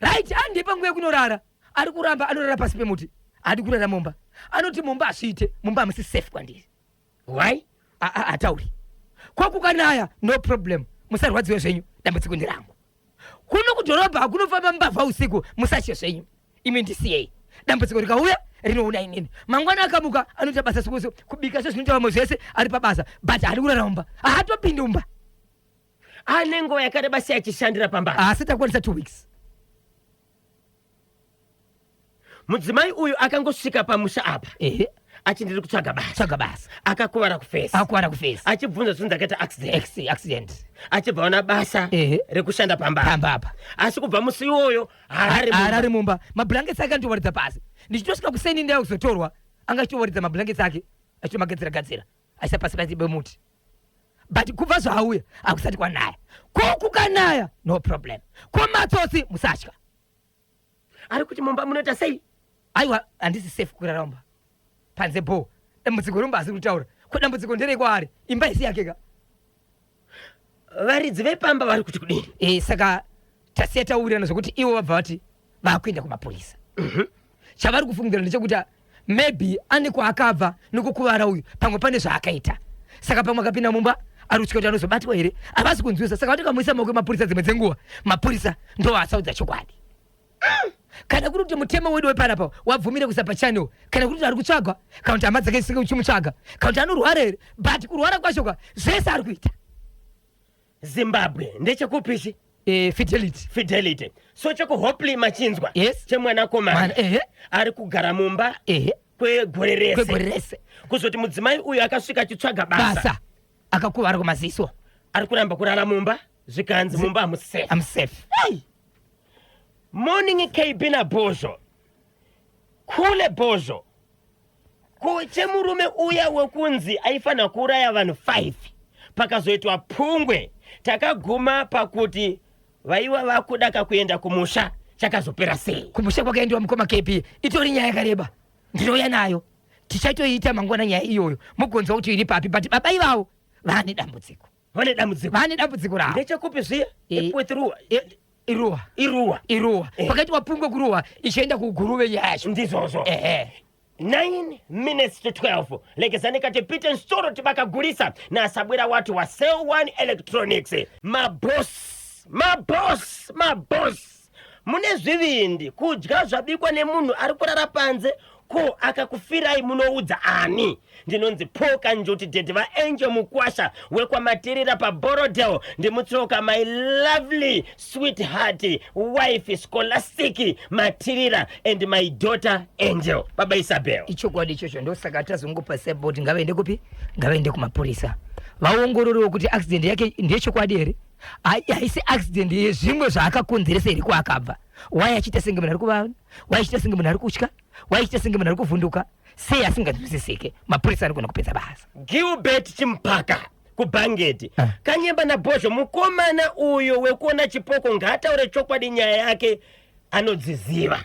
Right, andipa nguva yekunorara. Ari kuramba, anorara pasi pemuti, haadi kurara mumba. Anoti, "Mumba hazviite, mumba hamusi safe kwandiri."
Why?
Hatauri. Kwakukanaya, no problem, musarwadziwe zvenyu, dambudziko nderangu. Kuno kudhorobha kunofamba mbavha usiku, musatye zvenyu, imi ndisiyei. Dambudziko rikauya rinoona inini. Mangwana akamuka, anoita basa sikusi, kubika sezvinoita vamwe zvese, ari pabasa, but haadi kurara mumba, haatopindi mumba.
Ane nguva yakareba sei achishandira pamba?
Asi takwanisa 2 weeks.
Mudzimai uyu akangosvika pamusha apa achi, "Ndiri kutsvaga basa."
Tsvaga basa.
Akakuvara kuface.
Akuvara kuface.
Achibvunza zvinzi akaita accident.
Accident.
Achibva aona basa rekushanda pamba.
Pamba apa.
Asi kubva musi iwoyo harari mumba.
Harari mumba. Mablankets ake anotowaridza pasi. Ndichitosvika kuseni, ndaya kuzotorwa, anga achitowaridza mablankets ake, achitomagadzira gadzira, aisa pasi pasi pemuti. But kubva zvaauya hakusati kwanaya. Ko kukanaya, no problem. Ko matsotsi, musatya.
Ari kuti mumba munoita sei?
Aiwa, handisi safe kurara mumba. Panze bo, dambudziko romba asi kutaura ko dambudziko nderei kwaari? Imba isi yake ka.
Varidzi vepamba vari kuti kudini?
Saka tasiya taurirana zvokuti ivo vabva vati vakuenda kumapurisa. Chavari kufungira ndechekuti maybe ane kwaakabva nokukuvara uyu, pamwe pane zvaakaita, saka pamwe akapinda mumba ari kutya kuti anozobatwa here. Havasi kunzwisa, saka vatikamuisa maoko emapurisa, dzimwe dzenguva mapurisa ndo asaudza chokwadi. Kana kuri kuti mutemo wedu wepanapa wabvumire kuisa pachannel, kana kuri kuti ari kutsvagwa, kana kuti hama dzake dzising uchimutsvaga, kana kuti anorwara here, but kurwara kwacho ka, zvese ari kuita.
Zimbabwe, ndechekupichi?
Fidelity.
Fidelity. So chekuHopley machinzwa?
Yes.
Chemwanakomana
Mwana, ehe.
ari kugara mumba kwegore rese.
Kwegore rese.
Kuzoti mudzimai uyu akasvika achitsvaga basa,
basa, akakuvara kumaziso.
Ari kuramba kurara mumba, zvikanzi mumba hamusafe.
I'm safe.
Morning, KB naBhozho. Kule Bhozho, ko chemurume uya wekunzi aifanira kuuraya vanhu 5, pakazoitwa pungwe, takaguma pakuti vaiva vakuda kakuenda kumusha, chakazopera sei?
Kumusha kwakaendiwa, mukoma KB, itori nyaya yakareba, ndinouya nayo, tichatoiita mangwana nyaya iyoyo, mugonzwa kuti iri papi. But baba ivavo vane dambudziko.
Vane dambudziko.
Vane dambudziko ravo.
Ndechekupi zviya? Epworth, Ruwa?
Iruwa.
Iruwa.
Iruwa. Pakaitwa pungwe kuRuwa, ichienda kuGuruve nyaya yacho.
Ndizvozvo.
Ehe.
9 minutes to 12, lekezani kati pite nsoro tibakagulisa na asabwera watu wa Cell One Electronics. Maboss, maboss, maboss, mune zvivindi kudya zvabikwa nemunhu ari kurara panze. Ko akakufirai munoudza ani? Ndinonzi Poka Njuti, dhedhi vaAngel Mukwasha wekwaMatirira paBorodel. Ndimutsoka my lovely sweetheart wife Scholastic Matirira and my daughter Angel. Baba Isabel.
Ichokwadi ichocho, ndosaka tazongopa support. Ngavaende kupi? Ngavaende kumapurisa, vaongororewo kuti accident yake ndeyechokwadi here, haisi accident yezvimwe zvaakakonzeresa here kwaakabva. Wai achiita senge munhu ari kuvava? Wai achiita senge munhu ari kutya? Wai achiita senge munhu ari kuvhunduka? Sei asinganzwisisike? Mapurisa anogona kupedza basa.
Gilbert Chimpaka kuBhangeti.
Ah.
Kanyemba naBhozho, mukomana uyo wekuona chipoko ngaataure chokwadi, nyaya yake anodziziva.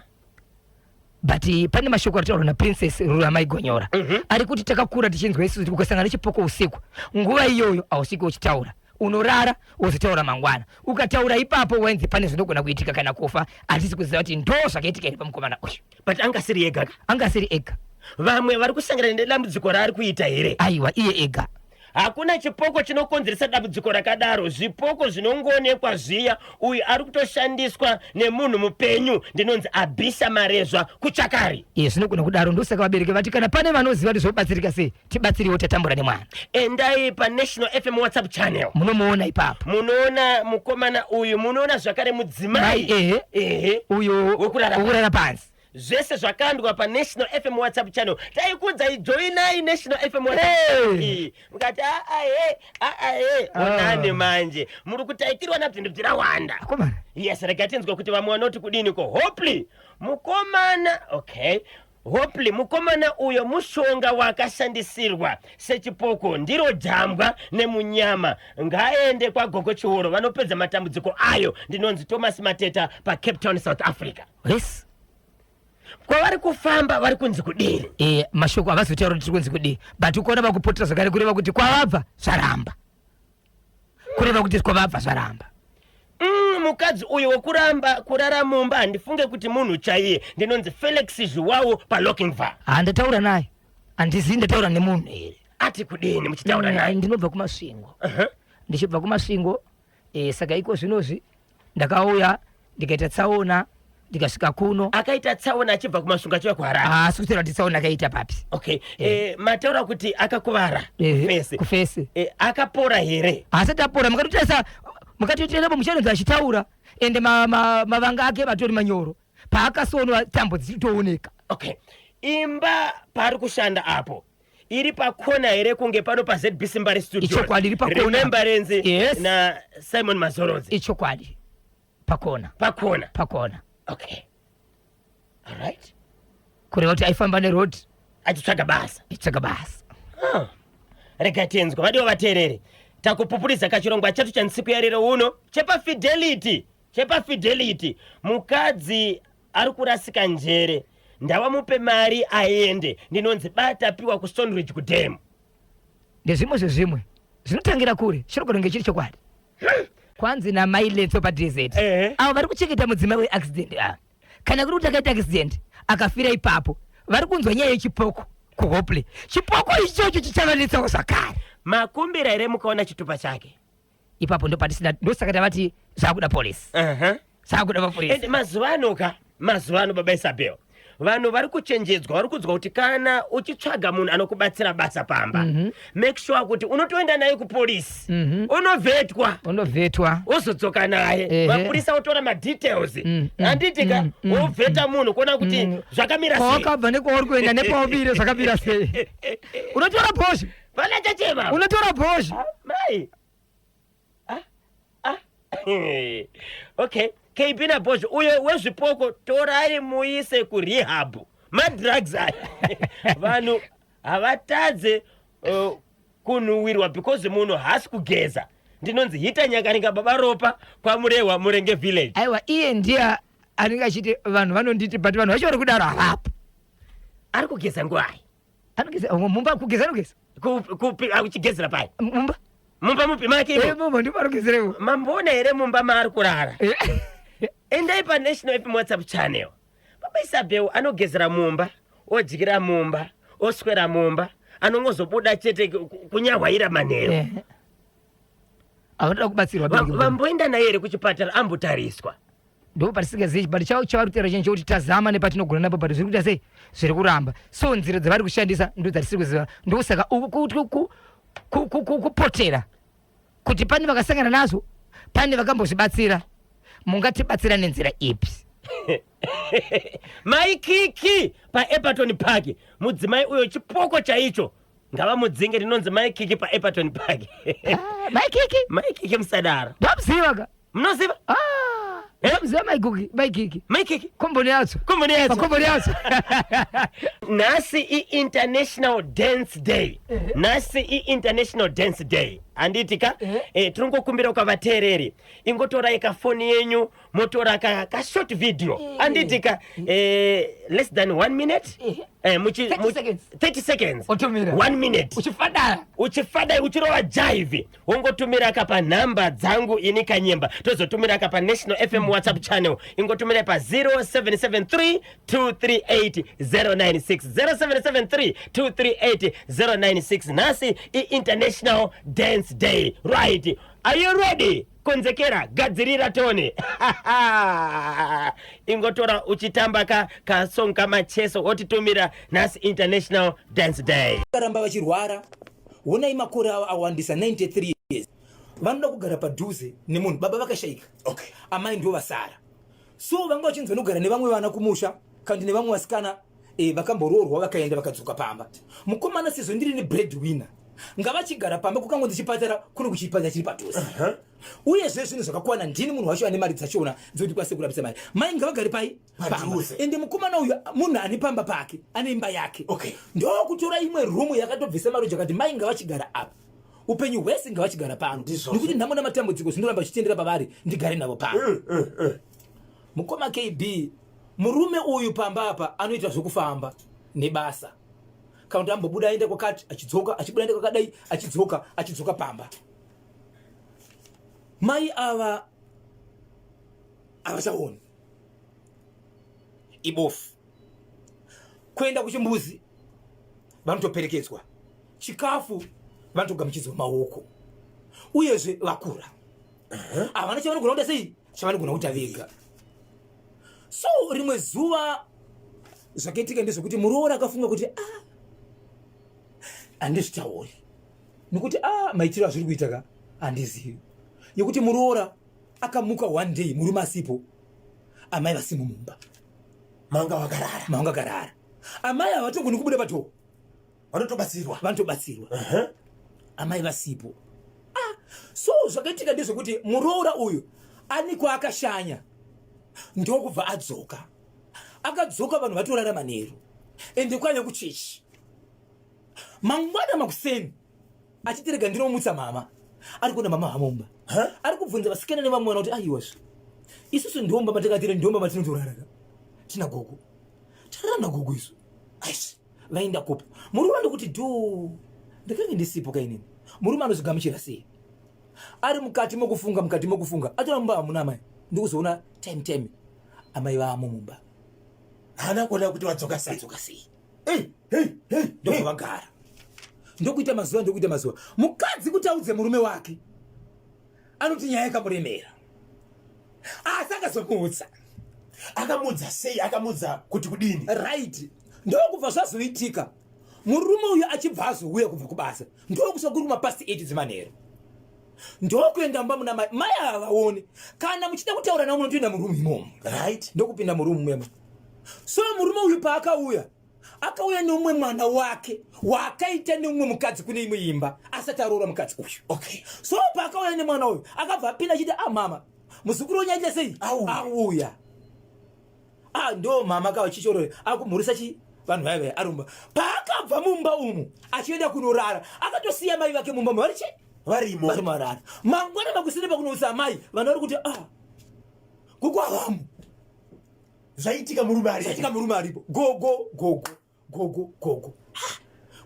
But pane mashoko aritaurwa naPrincess Ruramai Gonyora, ari kuti takakura tichinzwa isusu kuti ukasangana nechipoko usiku, nguva iyoyo hausviki uchitaura, unorara wozotaura mangwana. Ukataura ipapo wainzi pane zvinogona kuitika kana kufa. Hatisi kuziva kuti ndo zvakaitika here pamukomana uyu.
But anga asiri ega ka?
Anga asiri ega.
Vamwe vari kusangana nedambudziko raari kuita here?
Aiwa, iye ega.
Hakuna chipoko chinokonzeresa dambudziko rakadaro. Zvipoko zvinongoonekwa zviya. Uyu ari kutoshandiswa nemunhu mupenyu. Ndinonzi Abisha Marezva kuChakari.
Iye zvinogona kudaro, ndosaka vabereki vati kana pane vanoziva kuti zvobatsirika sei, tibatsiriwo tatambura nemwana.
Endai paNational FM WhatsApp channel.
Munomuona ipapo.
Munoona mukomana uyu, munoona zvakare mudzimai.
Mai ehe.
Ehe.
Uyo
Wekurara
wekurara pansi.
Zvese zvakandwa paNational FM WhatsApp channel. Taikuudzai joinai National FM WhatsApp
Hey!
channel iyi. Mukati aa he, aa he.
Ah.
Onani manje. Muri kutaikirwa nabvindu bzirawanda.
Akomana.
Yes, rega tinzwe kuti vamwe vanoti kudini ko. Hopley, mukomana, okay. Hopley, mukomana uyo mushonga wakashandisirwa sechipoko ndiro jambwa nemunyama. Ngaende kwaGogo Chihoro vanopedza matambudziko ayo. Ndinonzi Thomas Mateta paCape Town, South Africa.
Yes.
Kwavari kufamba vari kunzi kudini?
E, mashoko havazotaura kuti tiri kunzi kudii, but ukaona vakupotera zvakare kureva kuti kwavabva zvaramba. Kureva kuti kwavabva zvaramba.
Mukadzi uyo wekuramba kurara mumba handifunge kuti munhu chaiye. Ndinonzi Felix Zhuwawo paLochinvar.
Ha, ndataura naye. Handizivi ndataura nemunhu here.
Ati kudini muchitaura naye?
Ndinobva kuMasvingo. Ndichibva kuMasvingo, saka iko zvinozvi ndakauya ndikaita tsaona ndikasvika kuno.
Akaita tsaona achibva kuMasvingo achiuya kuHarare.
Haasi kutaura kuti tsaona akaita papi.
Okay. Mataura kuti akakuvara kufesi.
Kufesi.
Akapora here?
Haasati apora, mukatotarisa mukatoteerera muchanonzi achitaura ende mavanga ake vatori manyoro. Paakasonwa tambo dzichitooneka.
Okay. Imba paari kushanda apo iri pakona here kunge pano paZBC Mbare Studio?
Ichokwadi, iri pakona.
Remembrance
Yes.
na Simon Mazorodze.
Ichokwadi. Pakona.
Pakona.
Pakona.
Okay. All right.
Kureva kuti aifamba neroad
achitsvaga basa.
Achitsvaga basa.
Rega tinzwe vadiwa vateereri. Takupupuriza kachirongwa chetu chansiku yarero uno chepaFidelity. ChepaFidelity. Mukadzi ari kurasika njere. Ndavamupe mari aende. Ndinonzi Bata Piwa kuStoneridge kuDam.
Ndezvimwe zvezvimwe zvinotangira kure chinogona kunge chiri chokwadi. Kwanzi namai Letso paDZ. Avo vari kuchengeta mudzimai weaccident ava. Kana kuri kuti akaita accident akafira ipapo, vari kunzwa nyaya yechipoko kuHopley. Chipoko ichocho chichavanetsawo zvakare.
Makumbira here mukaona chitupa chake?
Ipapo ndopatisina, ndosaka tavati zvakuda police. Zvakuda mapurisa.
And mazuva ano ka, mazuva ano baba Isabel, vanhu vari kuchenjedzwa, vari kuudzwa kuti kana uchitsvaga munhu anokubatsira basa pamba, make sure kuti unotoenda naye kupolisi, unovhetwa.
Unovhetwa.
Wozodzoka naye. Mapurisa otora madetails. Handiti ka, wovheta munhu kuona kuti zvakamira sei.
Kwawakabva nekwauri kuenda nekwaubire zvakamira sei. Unotora bhosvo.
Vana chachema.
Unotora bhosvo.
Mai. Okay. KB na bhosvo uyo wezvipoko torai muise kurehab. Madrugs aya. Vanhu havatadze kunhuwirwa because munhu haasi kugeza. Ndinonzi Hita Nyakaringa baba Ropa kwaMurehwa Murenge village.
Aiwa, iye ndiye anenge achiti vanhu vanonditi, but vanhu vacho vari kudaro havapo.
Ari kugeza nguvai?
Anogeza mumba, kugeza anogeza.
Kupi achigezera pai?
Mumba.
Mumba mupi make imo?
Mumba ndipo anogezera imo.
Mamboona here mumba maari kurara? Endai pa National FM WhatsApp channel. Baba Isabel anogezera mumba, odyira mumba, oswera mumba, anongozobuda chete kunyahwaira manheru.
Avanoda kubatsirwa bereki mumba.
Vamboenda naye here kuchipatara ambotariswa?
Ndipo patisingazivi, but chavari kutaura chinhu chekuti tazama nepatinogona napo, but zviri kuita sei? Zviri kuramba. So nzira dzavari kushandisa ndo dzatisiri kuziva. Ndosaka kupotera kuti pane vakasangana nazvo, pane vakambozvibatsira. Mungatibatsira nenzira ipi?
Mai Kiki paEperton Park, mudzimai uyo chipoko chaicho ngavamudzinge. Ndinonzi Mai Kiki paEperton Park.
Mai Kiki?
Mai Kiki musadaro.
Ndomuziva ka?
Munoziva?
Ndomuziva Mai Kiki, Mai Kiki.
Mai Kiki?
Komboni yacho.
Komboni yacho.
Komboni yacho.
Nhasi i-International Dance Day. Nhasi i-International Dance Day. Handiti ka? Tinongokumbira kwavateereri, ingotorai kafoni yenyu, motora ka short video, handiti ka? Less than 1 minute.
30 seconds.
30 seconds.
Otumira.
1 minute.
Uchifadaya.
Uchifadai, uchirova jive, wongotumira ka panhamba dzangu ini Kanyemba, tozotumira ka paNational FM WhatsApp channel. Ingotumira pa 0773 238 096, 0773 238 096. Nhasi iInternational Dance Day, right? Are you ready? Konzekera, gadzirira tone. Ingotora uchitamba ka kasong kamacheso, wotitumira. Nhasi International Dance Day.
Vakaramba vachirwara. Honai, makore avo awandisa, 93 years. Vanoda kugara padhuze nemunhu. Baba vakashayika, amai ndo vasara, so vanga vachinzi vanogara nevamwe vana kumusha kandi nevamwe vasikana vakamboroorwa, vakaenda, vakadzoka pamba. Mukomana, sezvo ndiri nebread winner, ngavachigara pamba. Kukangonzi chipatara, kuno kuchipatara chiri padhuze, uyezve zvinhu zvakakwana. Ndini munhu wacho ane mari dzachona dzekuti kwase kurapisa mari. Mai ngavagare pai? Pamba.
Padhuze.
Ende mukomana uyu munhu ane pamba pake, ane imba yake. Ndokutora imwe rumu yakatobvisa maroja, akati mai ngavachigara apa upenyu hwese, ngavachigara pano,
Ndizvozvo.
nekuti nhamo namatambudziko zvinoramba zvichitendera pavari, ndigare navo pano. Mukoma KB, murume uyu pamba apa anoita zvekufamba nebasa, kana kuti ambobuda aenda kwakati, achidzoka, achibuda aenda kwakadai, achidzoka, achidzoka pamba. Mai ava havachaoni, ibofu. Kuenda kuchimbuzi vanotoperekedzwa, chikafu vanotogamuchidzwa maoko, uyezve vakura, havana chavanogona kuita. Sei chavanogona kuita vega? So rimwe zuva zvakaitika ndezvekuti muroora akafunga kuti, ah, handizvitauri nekuti, ah, maitiro azviri kuita ka handizivi. Yekuti muroora akamuka one day murume asipo, amai vasimo mumba.
Manga wakarara?
Manga akarara. Amai havatogoni kubuda padoor.
Vanotobatsirwa?
Vanotobatsirwa. Amai vasipo. Ah, so zvakaitika ndezvekuti muroora uyu ani kwaakashanya, ndokubva adzoka. Akadzoka vanhu vatorara manheru, ende kwaive kuchechi. Mangwana makuseni achiti, "Rega ndinomutsa mama," ari kuona mama hamomba. Ari kubvunza vasikana nevamwe vana kuti, "Aiwazve, isusu ndomba matakatiri, ndomba matinotorara ka tina gogo, tarara nagogo isu. Aish, vaenda kupi?" Murume ndokuti, "Dhu, ndakange ndisipo kainini." Murume anozvigamuchira sei? Ari mukati mokufunga, mukati mokufunga, atora mumba hamuna amai. Ndikuzoona time time amai vaamo mumba.
Haana kuona kuti wadzoka sei?
Vadzoka sei?
Hey, hey, hey,
ndobva vagara, ndokuita mazuva, ndokuita mazuva. Mukadzi kuti audze murume wake, anoti nyaya yakamuremera, asi akazomuudza.
Akamudza sei? Akamudza kuti kudini?
Right, ndokubva zvazoitika, murume uyu achibva azouya kubva kubasa, ndokusva kuri kumapast 8 dzemanheru, ndokuenda mumba muna mai. Mai havaoni. Kana muchida kutaura navo, munotoenda murumu imomo. Ndokupinda murumu muyemo. So murume uyu paakauya, akauya neumwe mwana wake waakaita neumwe mukadzi kune imwe imba asati aroora mukadzi uyu. So paakauya nemwana uyu, akabva apinda achiti, "A, mama, muzukuru wenyu aita sei?"
Auya.
Auya. Ah, ndo mama kava chichorore akumhurisa chi vanhu vaya vaya arumba. Paakabva mumba umu achienda kunorara, akatosiya mai vake mumba vari chi
Varimo.
Vari marara. Mangwana makuseni, pakunoudza amai, vanhu vari kuti, "Ah, gogo havamo."
Zvaitika murume ari
Zvaitika murume aripo. Gogo, gogo, gogo, gogo. Ah,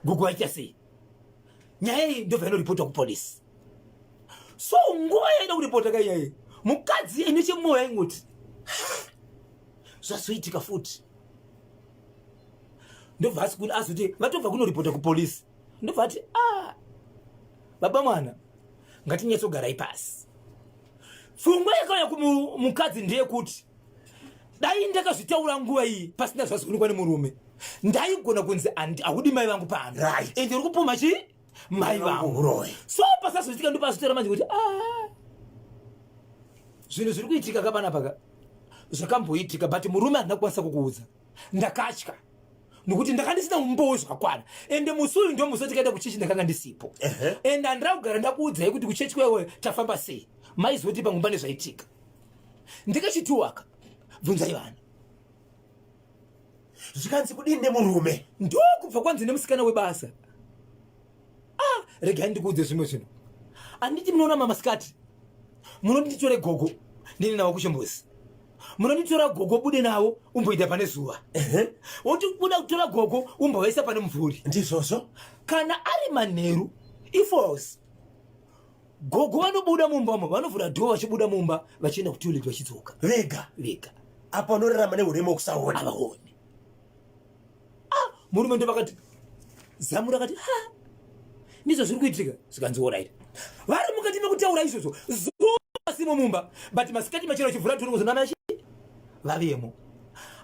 gogo aita sei? Nyaya iyi ndobva inoripotwa kupolisi. So nguva yaida kuripota kaiyayi, mukadzi nechemwoyo aingoti, "Ah, zvazoitika futi." Ndobva asi azoti vatobva kunoripota kupolisi, ndobva ati, "Ah, baba mwana, ngatinyatsogarai pasi." Pfungwa yakauya kumukadzi ndeyekuti, dai ndakazvitaura nguva iyi pasina zvazoonekwa nemurume, ndaigona kunzi haudi mai vangu pano. Ende uri kupumha chi mai vangu.
Uroyi.
So pasazoitika, ndopazotaura manje kuti, "Ah, zvinhu zviri kuitika kapanapa ka zvakamboitika, but murume handina kukwanisa kukuudza. Ndakatya nokuti ndanga ndisina umbowo zvakakwana. Ende musi uyu ndo musi watikaenda kuchechi, ndakanga ndisipo. Ende handira kugara ndakuudzai kuti kuchechi kwewe tafamba sei. Maizoti pamwe pane zvaitika. Ndikachitiwaka, bvunzai vana."
Zvikanzi kudini nemurume?
Ndokubva kwanzi nemusikana webasa, "Ah, regai ndikuudze zvimwe zvinhu. Handiti munoona mamasikati munoti nditore gogo ndine navo kuchimbuzi, munonditora gogo bude navo umboita pane zuva, woti buda kutora gogo umbovaisa pane mumvuri.
Ndizvozvo.
Kana ari manheru ifos gogo vanobuda mumba umo, vanovhura dhoo vachibuda mumba vachienda kutoilet vachidzoka
vega
vega.
Apo anorarama neurema hwekusaona.
Avaoni. Ah, murume ndo vakati zamu rakati ha, ndizvo zviri kuitika. Zvikanzi alright. Vari mukati mekutaura izvozvo, zuva vasimo mumba, but masikati machero achivhura dhoo kuzonana vavemo.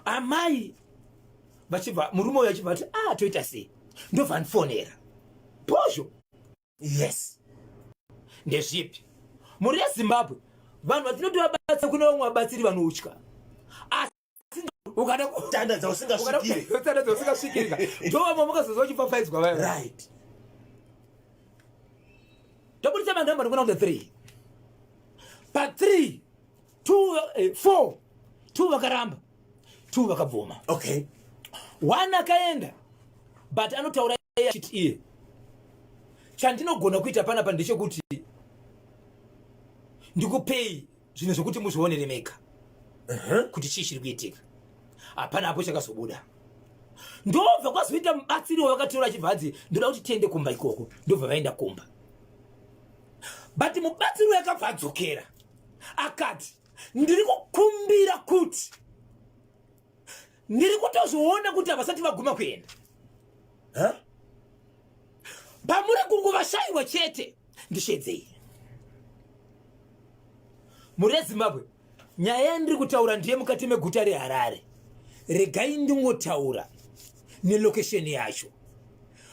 Amai vachibva, murume uyo achibva ati, ah, toita sei? Ndobva andifonera pozvo.
Yes.
Ndezvipi mhuri yeZimbabwe, vanhu vatinoti vabatsira, kune vamwe vabatsiri vanotya, asi ukada
Tanda dzausingasvikiri.
Tanda dzausingasvikirika, ndo vamwe makazozwa vachipfapfaidzwa vaya. Tobudisa manhamba ndikuona kuti 3 pa 3 2 4 2 vakaramba, 2 vakabvuma. One akaenda, but anotaura achiti iye, chandinogona kuita panapa ndechekuti ndikupei zvinhu zvekuti muzvionere mega kuti chii chiri kuitika. Hapana apo chakazobuda. Ndobva kwazoita mubatsiri wavakatora achibva adzi, ndoda kuti tiende kumba ikoko. Ndobva vaenda kumba, but mubatsiri uyo akabva adzokera akati, ndiri kukumbira kuti ndiri kutozviona kuti havasati vaguma kuenda.
Huh?
Pamuri kungovashayiwa chete, ndishedzei. Mhuri yeZimbabwe, nyaya yandiri kutaura ndiye mukati meguta reHarare. Regai ndingotaura nelocation yacho.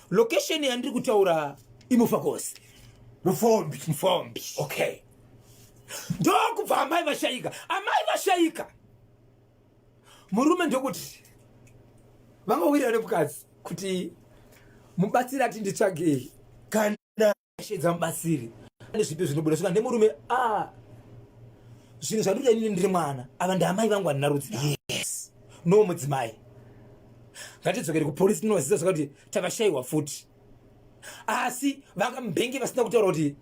Location yandiri kutaura iMufakose.
Mufombi.
Mufombi. Ndokubva amai vashayika. Amai vashayika, murume ndokuti vangawirira nemukadzi kuti mubatsiri ati nditsvagei.
Kana
shedza mubatsiri, nezvipi zvinobuda svika nemurume, a zvinhu zvandikuita inini ndiri mwana, ava ndaamai vangu, handina rudzi navo. No, mudzimai, ngatidzokere kupolisi tinozivisa zvakati takashayiwa futi, asi vakambenge vasina kutaura kuti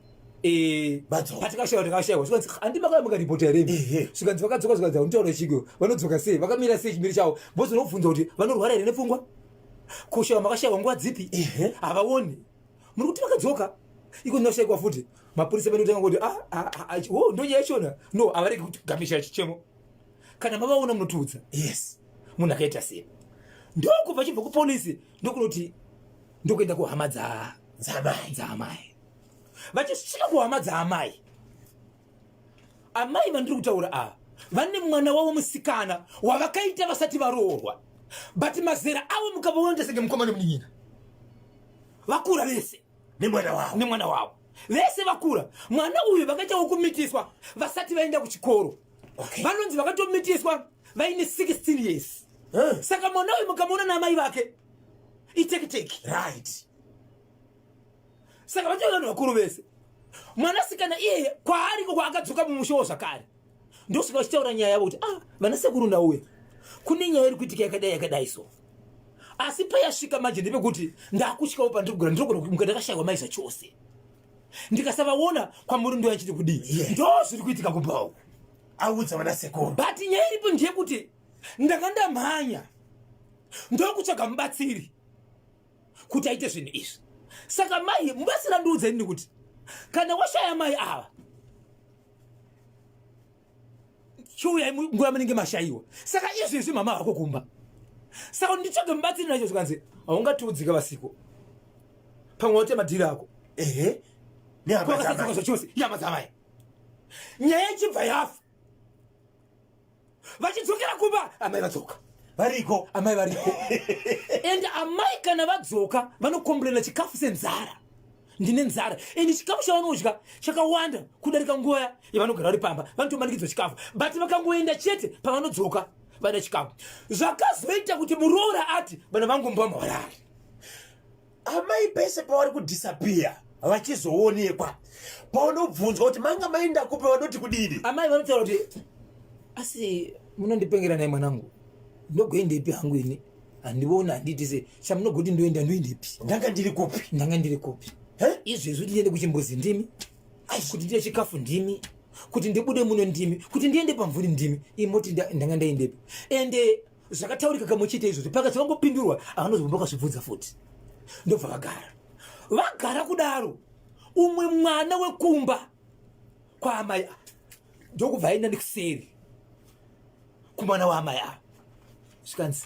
Vadzoka.
Patikashayiwa, takashayiwa. Zvikanzi, handi makauya mukaripota here imi? Zvikanzi vakadzoka. Zvikanzi haunitaura chiko, vanodzoka sei, vakamira sei, chimiro chavo? Bhozi unobvunza kuti vanorwara here nepfungwa, kushayiwa makashayiwa nguva dzipi? Havaoni, muri kuti vakadzoka iko ndinoshayikwa futi. Mapurisa vanotanga kuti, ah, ah, ah, oh, ndonyaya yachona. No, havaregi kugamisha chichemo. Kana mavaona munotiudza. Munhu akaita sei? Ndokubva chibva kupolisi, ndokunoti ndokuenda kuhama
dzamai.
Dzaamai. Vachisvika kuhama dzaamai, amai vandiri kutaura ava vane mwana wavo musikana wavakaita vasati varoorwa, but mazera avo mukavaona senge mukoma nemunin'ina, vakura vese.
Nemwana wavo.
Nemwana wavo vese vakura. Mwana uyu vakaita wokumitiswa vasati vaenda kuchikoro. Vanonzi vakatomitiswa vaine 16 years. Saka mwana uyu mukamuona naamai vake itekiteki. Saka vatori vanhu vakuru vese. Mwanasikana iyeye kwaariko kwaakadzoka mumusha zvakare, ndosvika vachitaura nyaya yavo kuti, ah, vana sekuru, ndauya kune nyaya iri kuitika yakadai yakadai. So asi payasvika manje ndepekuti ndakutyawo pandiri kugara, ndinogona kumuka ndakashayiwa mai zvachose, ndikasavaona kwamuri ndoya chiti kudii? Ndo zviri kuitika kumba uku.
Audza vana sekuru.
But nyaya iripo ndeyekuti ndanga ndamhanya ndokutsvaga mubatsiri kuti aite zvinhu izvi. Saka mai mubatsiri andiudza inini kuti kana washaya mai ava, chiuyai nguva yamunenge mashayiwa. Saka izvezvi mama vako kumba, saka nditsvage mubatsiri nacho. Zvikanzi haungatiudzika vasiko, pamwe wate madhiri ako.
Nehama
kwakasadzoka
dzamai.
Zvachose ihama dzamai. Nyaya ichibva yafa, vachidzokera kumba, amai vadzoka.
Variko.
Amai variko, and amai kana vadzoka vanokomburena chikafu senzara, ndine nzara, and chikafu chavanodya chakawanda kudarika nguva yavanogara vari pamba. Vanotomanikidzwa chikafu, but vakangoenda chete, pavanodzoka vada chikafu. Zvakazoita kuti muroora ati vana vangu mbama varari.
Amai pese pavari kudisappear vachizoonekwa, paunobvunzwa kuti manga maenda kupi, vanoti kudini?
Amai vanotaura kuti, asi munondipengera nai mwanangu, ndogoendepi hangu ini? Handioni, handiti se chamunogoti ndoenda, ndoendepi?
Ndanga ndiri kupi?
Ndanga ndiri kupi?
Eh?
Izvezvi tiende kuchimbuzi ndimi. Kuti ndiye chikafu ndimi, kuti ndibude muno ndimi, kuti ndiende pamvuri ndimi, imoti ndanga ndaendepi? Ende zvakataurika kamwe chete izvozvo, pakati vangopindurwa havanozobva vakazvibvunza futi, ndobva vagara. Vagara kudaro, umwe mwana wekumba kwaamai ndokubva aenda nekuseri kumwana waamai ava, zvikanzi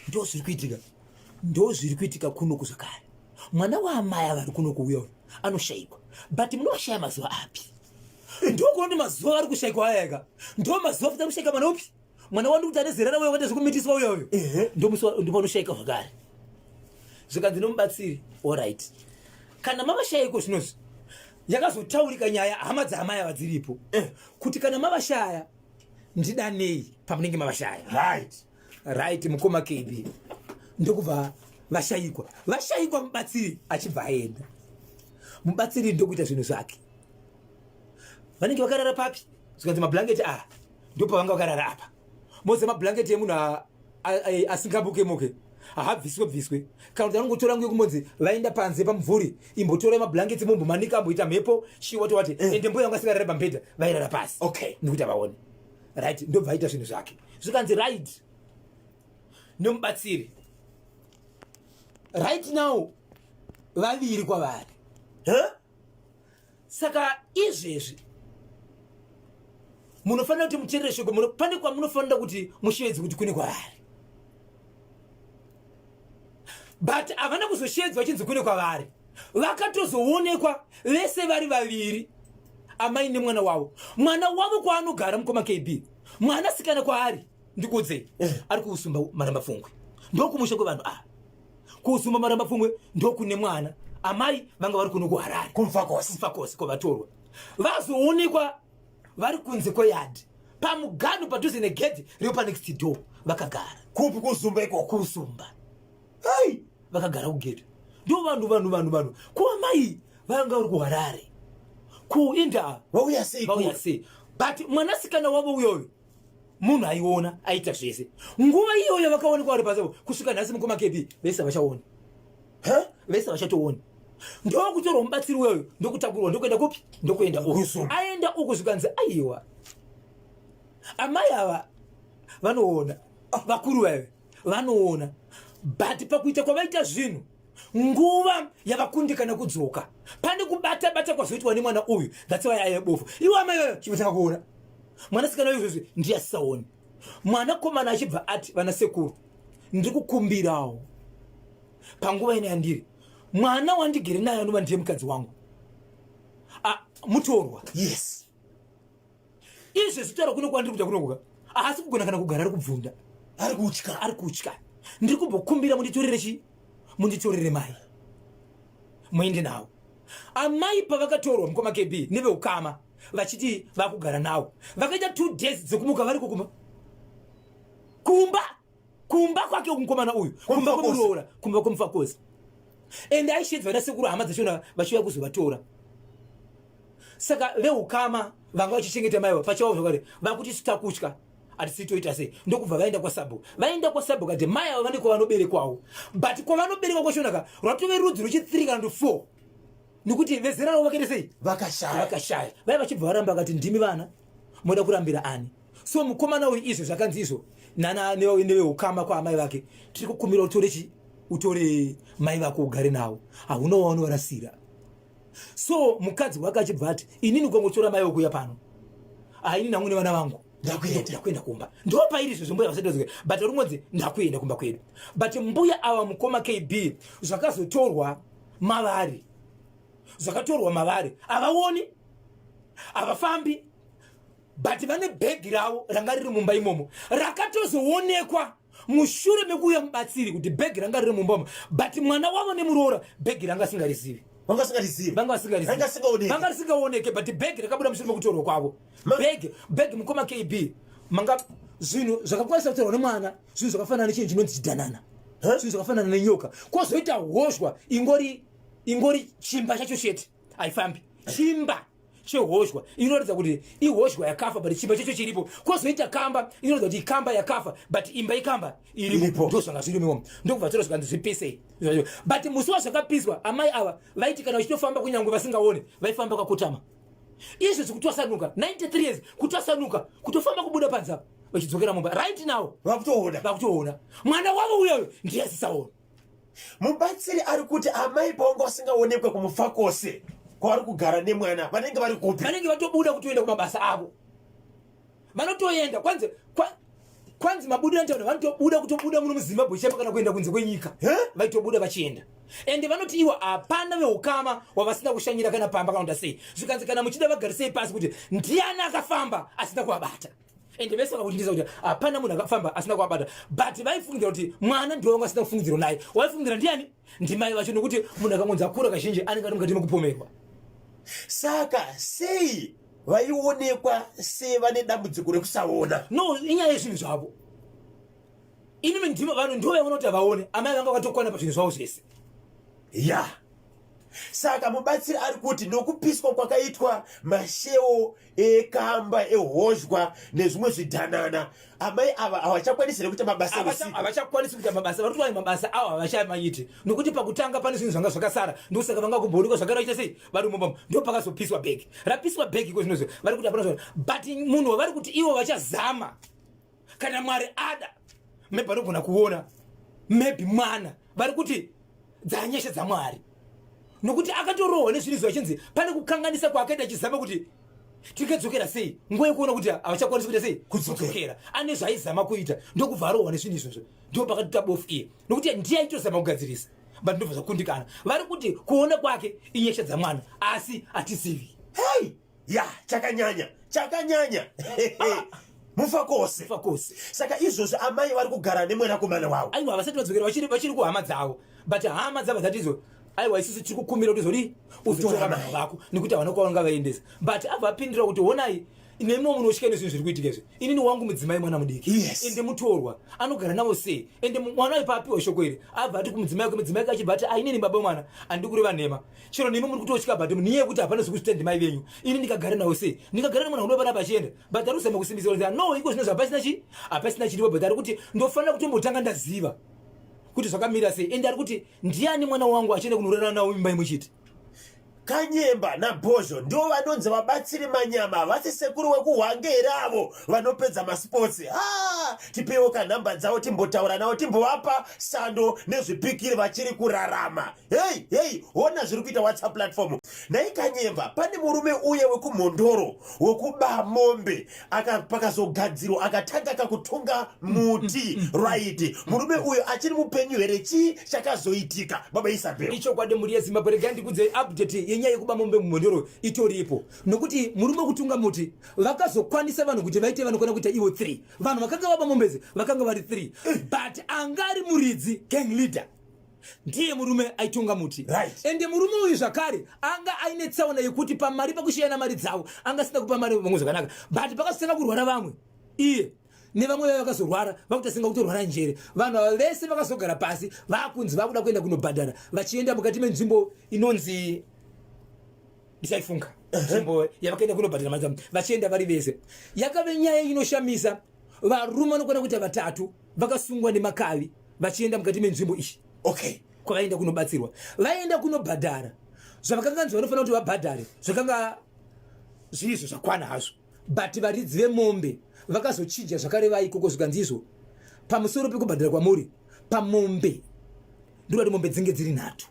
ndo zviri kuitika, ndo zviri kuitika kunoku zvakare. Mwana waamai ava ari kunoku uya uyu anoshayikwa, but munovashaya mazuva api? Ndokunoti mazuva vari kushayikwa ayaka ndo mazuva futi ari kushayika mwana upi? Mwana wandi kuti ane zera rauya wakaita zvekumitiswa uya uyu, ndopanoshayika zvakare. Zvikanzi nomubatsiri, alright, kana mavashayiko zvinozvi, yakazotaurika nyaya hama dzaamai ava dziripo kuti kana mavashaya ndidanei pamunenge mavashaya. Right, mukoma KB, ndokubva vashayikwa, vashayikwa, mubatsiri achibva aenda. Mubatsiri ndokuita zvinhu zvake. Vanenge vakarara papi? Zvikanzi mablanketi aya ndopavanga vakarara apa. Moze mablanketi emunhu asingamuke muke haabviswe bviswe, kana kuti anongotora nguye kumbonzi vaenda panze pamumvuri, imbotorai mablanketi mumbomanika amboita mhepo chiwati wati. Ende mbuya vanga asingarare pamubhedha, vairara pasi. Nekuti havaoni. Right, ndobva aita zvinhu zvake. Zvikanzi right nemubatsiri, right now vaviri kwavari.
Huh?
Saka izvezvi munofanira kuti muteerere shoko, pane kwamunofanira kuti mushevedze kuti kune kwavari, but havana kuzoshevedzwa vachinzi kune kwavari. Vakatozoonekwa vese vari vaviri, amai nemwana wavo. Mwana wavo kwaanogara, mukoma KB, mwanasikana kwaari, ndikuudzei, ari kuusumba Maramba Pfungwe, ndokumusha kwevanhu ava. Kuusumba Maramba Pfungwe ndokune mwana. Amai vanga vari kuno kuHarare.
Kumfakosi.
Kumfakosi kwavatorwa. Vazoonekwa vari kunze kweyadhi pamuganhu, padhuze negedhi riri panext door, vakagara.
Kupi? Kuzumba ikoko?
Kuusumba.
Hey!
Vakagara kugedhi. Ndo vanhu kuamai vanga vari kuHarare kuinda.
Vauya sei?
Vauya sei? But mwanasikana wavo uyoyo munhu aiona, aita zvese. Nguva iyoyo vakaonekwa vari pasi kusvika nhasi, mukoma KB, vese havachaoni.
Huh?
Vese havachatooni. Ndokutorwa mubatsiri uyoyo, ndokutakurwa, ndokuenda kupi? Ndokuenda uku.
Kuzumba.
Aenda uku, zvikanzi aiwa, amai ava vanoona, vakuru vaive vanoona, but pakuita kwavaita zvinhu, nguva yavakundikana kudzoka, pane kubata bata kwazoitwa nemwana uyu. That's why aive bofu. Iwo amai vayo chivotanga kuona mwanasikana uyu izvozvi ndiye asisaoni. Mwanakomana achibva ati, vana sekuru, ndiri kukumbirawo panguva ino yandiri, mwana wandigere naye anova ndiye mukadzi wangu, ah, mutorwa. Izvezvi taura kuno kwandiri kuita kunokuka, haasi kugona kana kugara, ari kubvunda.
Ari kutya.
Ari kutya. Ndiri kumbokumbira munditorere chi munditorere mai muende navo. Amai pavakatorwa, mukoma KB, neveukama vachiti vakugara navo, vakaita 2 days dzekumuka vari kukuma kumba kwake mukomana uyu, kumba
Kwamfakosi.
kwemuroora, kumba kwemufakosi. Ende aishedzwa nasekuru, hama dzachona vachiuya kuzovatora. Saka veukama vanga vachichengeta maiva pachavo zvakare vakuti sitakutya, hatisi toita sei? Ndokubva vaenda kwasabhuku. Vaenda kwasabhuku ati mai ava vane kwavanoberekwawo, but kwavanoberekwa kwachonaka rwatove rudzi rwechi3 kana kuti 4, nekuti vezera ravo vakaita sei?
Vakashaya.
Vakashaya. Vai vachibva varamba, vakati ndimi vana, moda kurambira ani? So mukomana uyu izvo zvakanzi izvo nana neveukama kwaamai vake, tiri kukumbira utore chi utore mai vako ugare navo, hauna waunovarasira. So mukadzi wake achibva ati, inini ukangotora mai vokuuya pano, haini nangu nevana vangu.
Ndakuenda.
Ndakuenda kumba. Ndo pairi izvozvo mbuya vasati, but ringonzi ndakuenda kumba kwedu. But mbuya ava, mukoma KB, zvakazotorwa mavari, zvakatorwa mavari, havaoni, havafambi, but vane bhegi ravo ranga riri mumba imomo, rakatozoonekwa mushure mekuuya mubatsiri kuti bhegi ranga riri mumba umo. But mwana wavo nemuroora bhegi ranga asingarizivi.
Vanga vasingarizivi.
Vanga vasingarizivi.
Ranga risingaoneki.
Vanga risingaoneke, but bhegi rakabuda mushure mekutorwa kwavo. Bhegi, mukoma KB, manga zvinhu zvakakwanisa kutorwa nemwana, zvinhu zvakafanana nechinhu chinonzi chidhanana, zvinhu zvakafanana nenyoka, kwozoita hozhwa ingori chimba chacho chete, haifambi chimba. chehozhwa inoratidza kuti ihozhwa yakafa but chimba chacho chiripo. Kwozoita kamba inoratidza kuti ikamba yakafa but imba ikamba iripo. Ndo zvanga zviri imomo. Ndokubva tora zvikanzi zvipisei. But musi wazvakapiswa amai ava vaiti kana vachitofamba kunyange vasingaone vaifamba kakotama. Izvi zvikutwasanuka 93 years kutwasanuka kutofamba kubuda panze apa vachidzokera mumba right now
vakutoona
vakutoona mwana wavo uyoyo ndiye asisaona.
Mubatsiri ari kuti amai pavanga vasingaonekwe kumufakose kwavari kugara nemwana vanenge vari kupi?
Vanenge vatobuda kutoenda kumabasa avo, vanotoenda kwanzi kwanzi mabudiro antaura vanotobuda kutobuda muno muZimbabwe chaipo kana kuenda kunze kwenyika vaitobuda vachienda ende vanoti iwo hapana veukama wavasina kushanyira kana pamba kana kuita sei. Zvikanzi kana muchida vagarisei pasi kuti ndiani akafamba asina kuvabata, ende vese vakakutindiza kuti hapana munhu akafamba asina kuvabata. But vaifungidzira kuti mwana ndiwo wanga asina kufungidzirwa naye, waifungidzira ndiani? Ndimai vacho, nokuti munhu akangonzi akura kazhinji anenge ari mukati mekupomerwa.
Saka sei vaionekwa sevane dambudziko rekusaona?
No, inyaya yezvinhu zvavo. Inimi ndimo vanhu ndivo vaiona kuti havaone. Amai vanga vakatokwana pazvinhu zvavo zvese.
Ya, saka mubatsiri ari kuti nokupiswa kwakaitwa mashewo ekamba ehozhwa nezvimwe zvidhanana, amai ava havachakwanisi here kuita mabasa
usiku? Havachakwanisi kuita mabasa. Vari kutowana mabasa avo havachamaiti nokuti pakutanga pane zvinhu zvanga zvakasara, ndosaka vanga kumboonekwa zvakare vachiita sei vari mumba. Ndo pakazopiswa bhegi, rapiswa bhegi iko zvinozvo vari kuti hapana zvaa. But munhu wavari kuti ivo vachazama kana Mwari ada maybe vanogona kuona maybe mwana, vari kuti dzanyasha dzaMwari nokuti akatorohwa nezvinhu izvo achinzi pane kukanganisa kwaakaita achizama kuti tingadzokera sei, nguva yekuona kuti havachakwanisi kuita sei kudzokera, ane zvaaizama kuita ndokubva arohwa nezvinhu izvozvo. Ndo pakatoita bofu iye nokuti ndiye aitozama kugadzirisa but ndobva zvakundikana. Vari kuti kuona kwake inyasha dzamwana asi hatizivi.
Hei ya, chakanyanya, chakanyanya, Mufakose.
Mufakose.
Saka izvozvo amai vari kugara nemwanakomana wavo?
Aiwa, vasati vadzokera, vachiri kuhama dzavo, but hama dzava dzatizo aiwa, isusu tiri kukumbira kuti zodii uzotora vanhu vako nekuti havana kwavanga vaendesa. But abva apindira kuti honai, nemiwo munotya nezvinhu zviri kuitika izvi. Inini wangu mudzimai mwana mudiki ende mutorwa anogara navo sei? Ende mwana uyu paapiwa shoko iri abva ati kumudzimai wake, mudzimai wake achibva ati ainini baba mwana handidi kureva nhema, chero nemi muri kutotya, but niye yekuti hapana zvekuzvita ndimai venyu. Ini ndikagara nawo sei? Ndingagara nemwana uno panapa achienda? But ari kuzama kusimbisa kuti no, iko zvino zvapasina chi hapasina chiripo, but ari kuti ndofanira kutombotanga ndaziva kuti zvakamira sei. Ende ari kuti ndiani mwana wangu achienda kunorara nawo imba imwe chete?
Kanyemba naBhozho ndo vanonzi vabatsiri manyama, havasi sekuru wekuHwange here avo vanopedza masipotsi? Ha, tipewo kanhamba dzavo timbotaura navo, timbovapa sando nezvipikiri vachiri kurarama. Hei hei, hona zviri kuita WhatsApp platform. Nhai Kanyemba, pane murume uye wekuMhondoro wekuba mombe pakazogadzirwa akatanga kakutunga muti, right? Murume uyo achiri mupenyu here? Chii chakazoitika, baba Isabel?
Ichokwadi, mhuri yeZimbabwe, regai ndikudze update yenyaya yekuba mombe muMhondoro itoripo, nokuti murume wekutunga muti vakazokwanisa vanhu kuti vaite vanokwana kuita ivo 3. Vanhu vakanga vaba mombezi vakanga vari 3, but anga ari muridzi, gang leader, ndiye murume aitunga muti. Ende murume uyu zvakare anga aine tsaona yekuti pamari pakushiyana mari dzavo anga asina kupa mari vamwe zvakanaka, but pakazotanga kurwara vamwe, iye nevamwe vaiva vakazorwara vakutosenga kutorwara njere. Vanhu ava vese vakazogara pasi vakunzi vakuda kuenda kunobhadhara, vachienda mukati menzvimbo inonzi ndichaifunga nzvimbo yavakaenda kunobhadhara mari dzavo, vachienda vari vese. Yakave nyaya inoshamisa, varume vanokwana kuita vatatu vakasungwa nemakavi vachienda mukati menzvimbo iyi kwavaenda kunobatsirwa, vaenda kunobhadhara zvavakanganzi vanofanira kuti vabhadhare, zvakanga zvirizvo zvakwana hazvo, but varidzi vemombe vakazochinja zvakare vaikoko zvikanzi izvo pamusoro pekubhadhara kwamuri pamombe ndikati mombe dzinge dziri nhatu.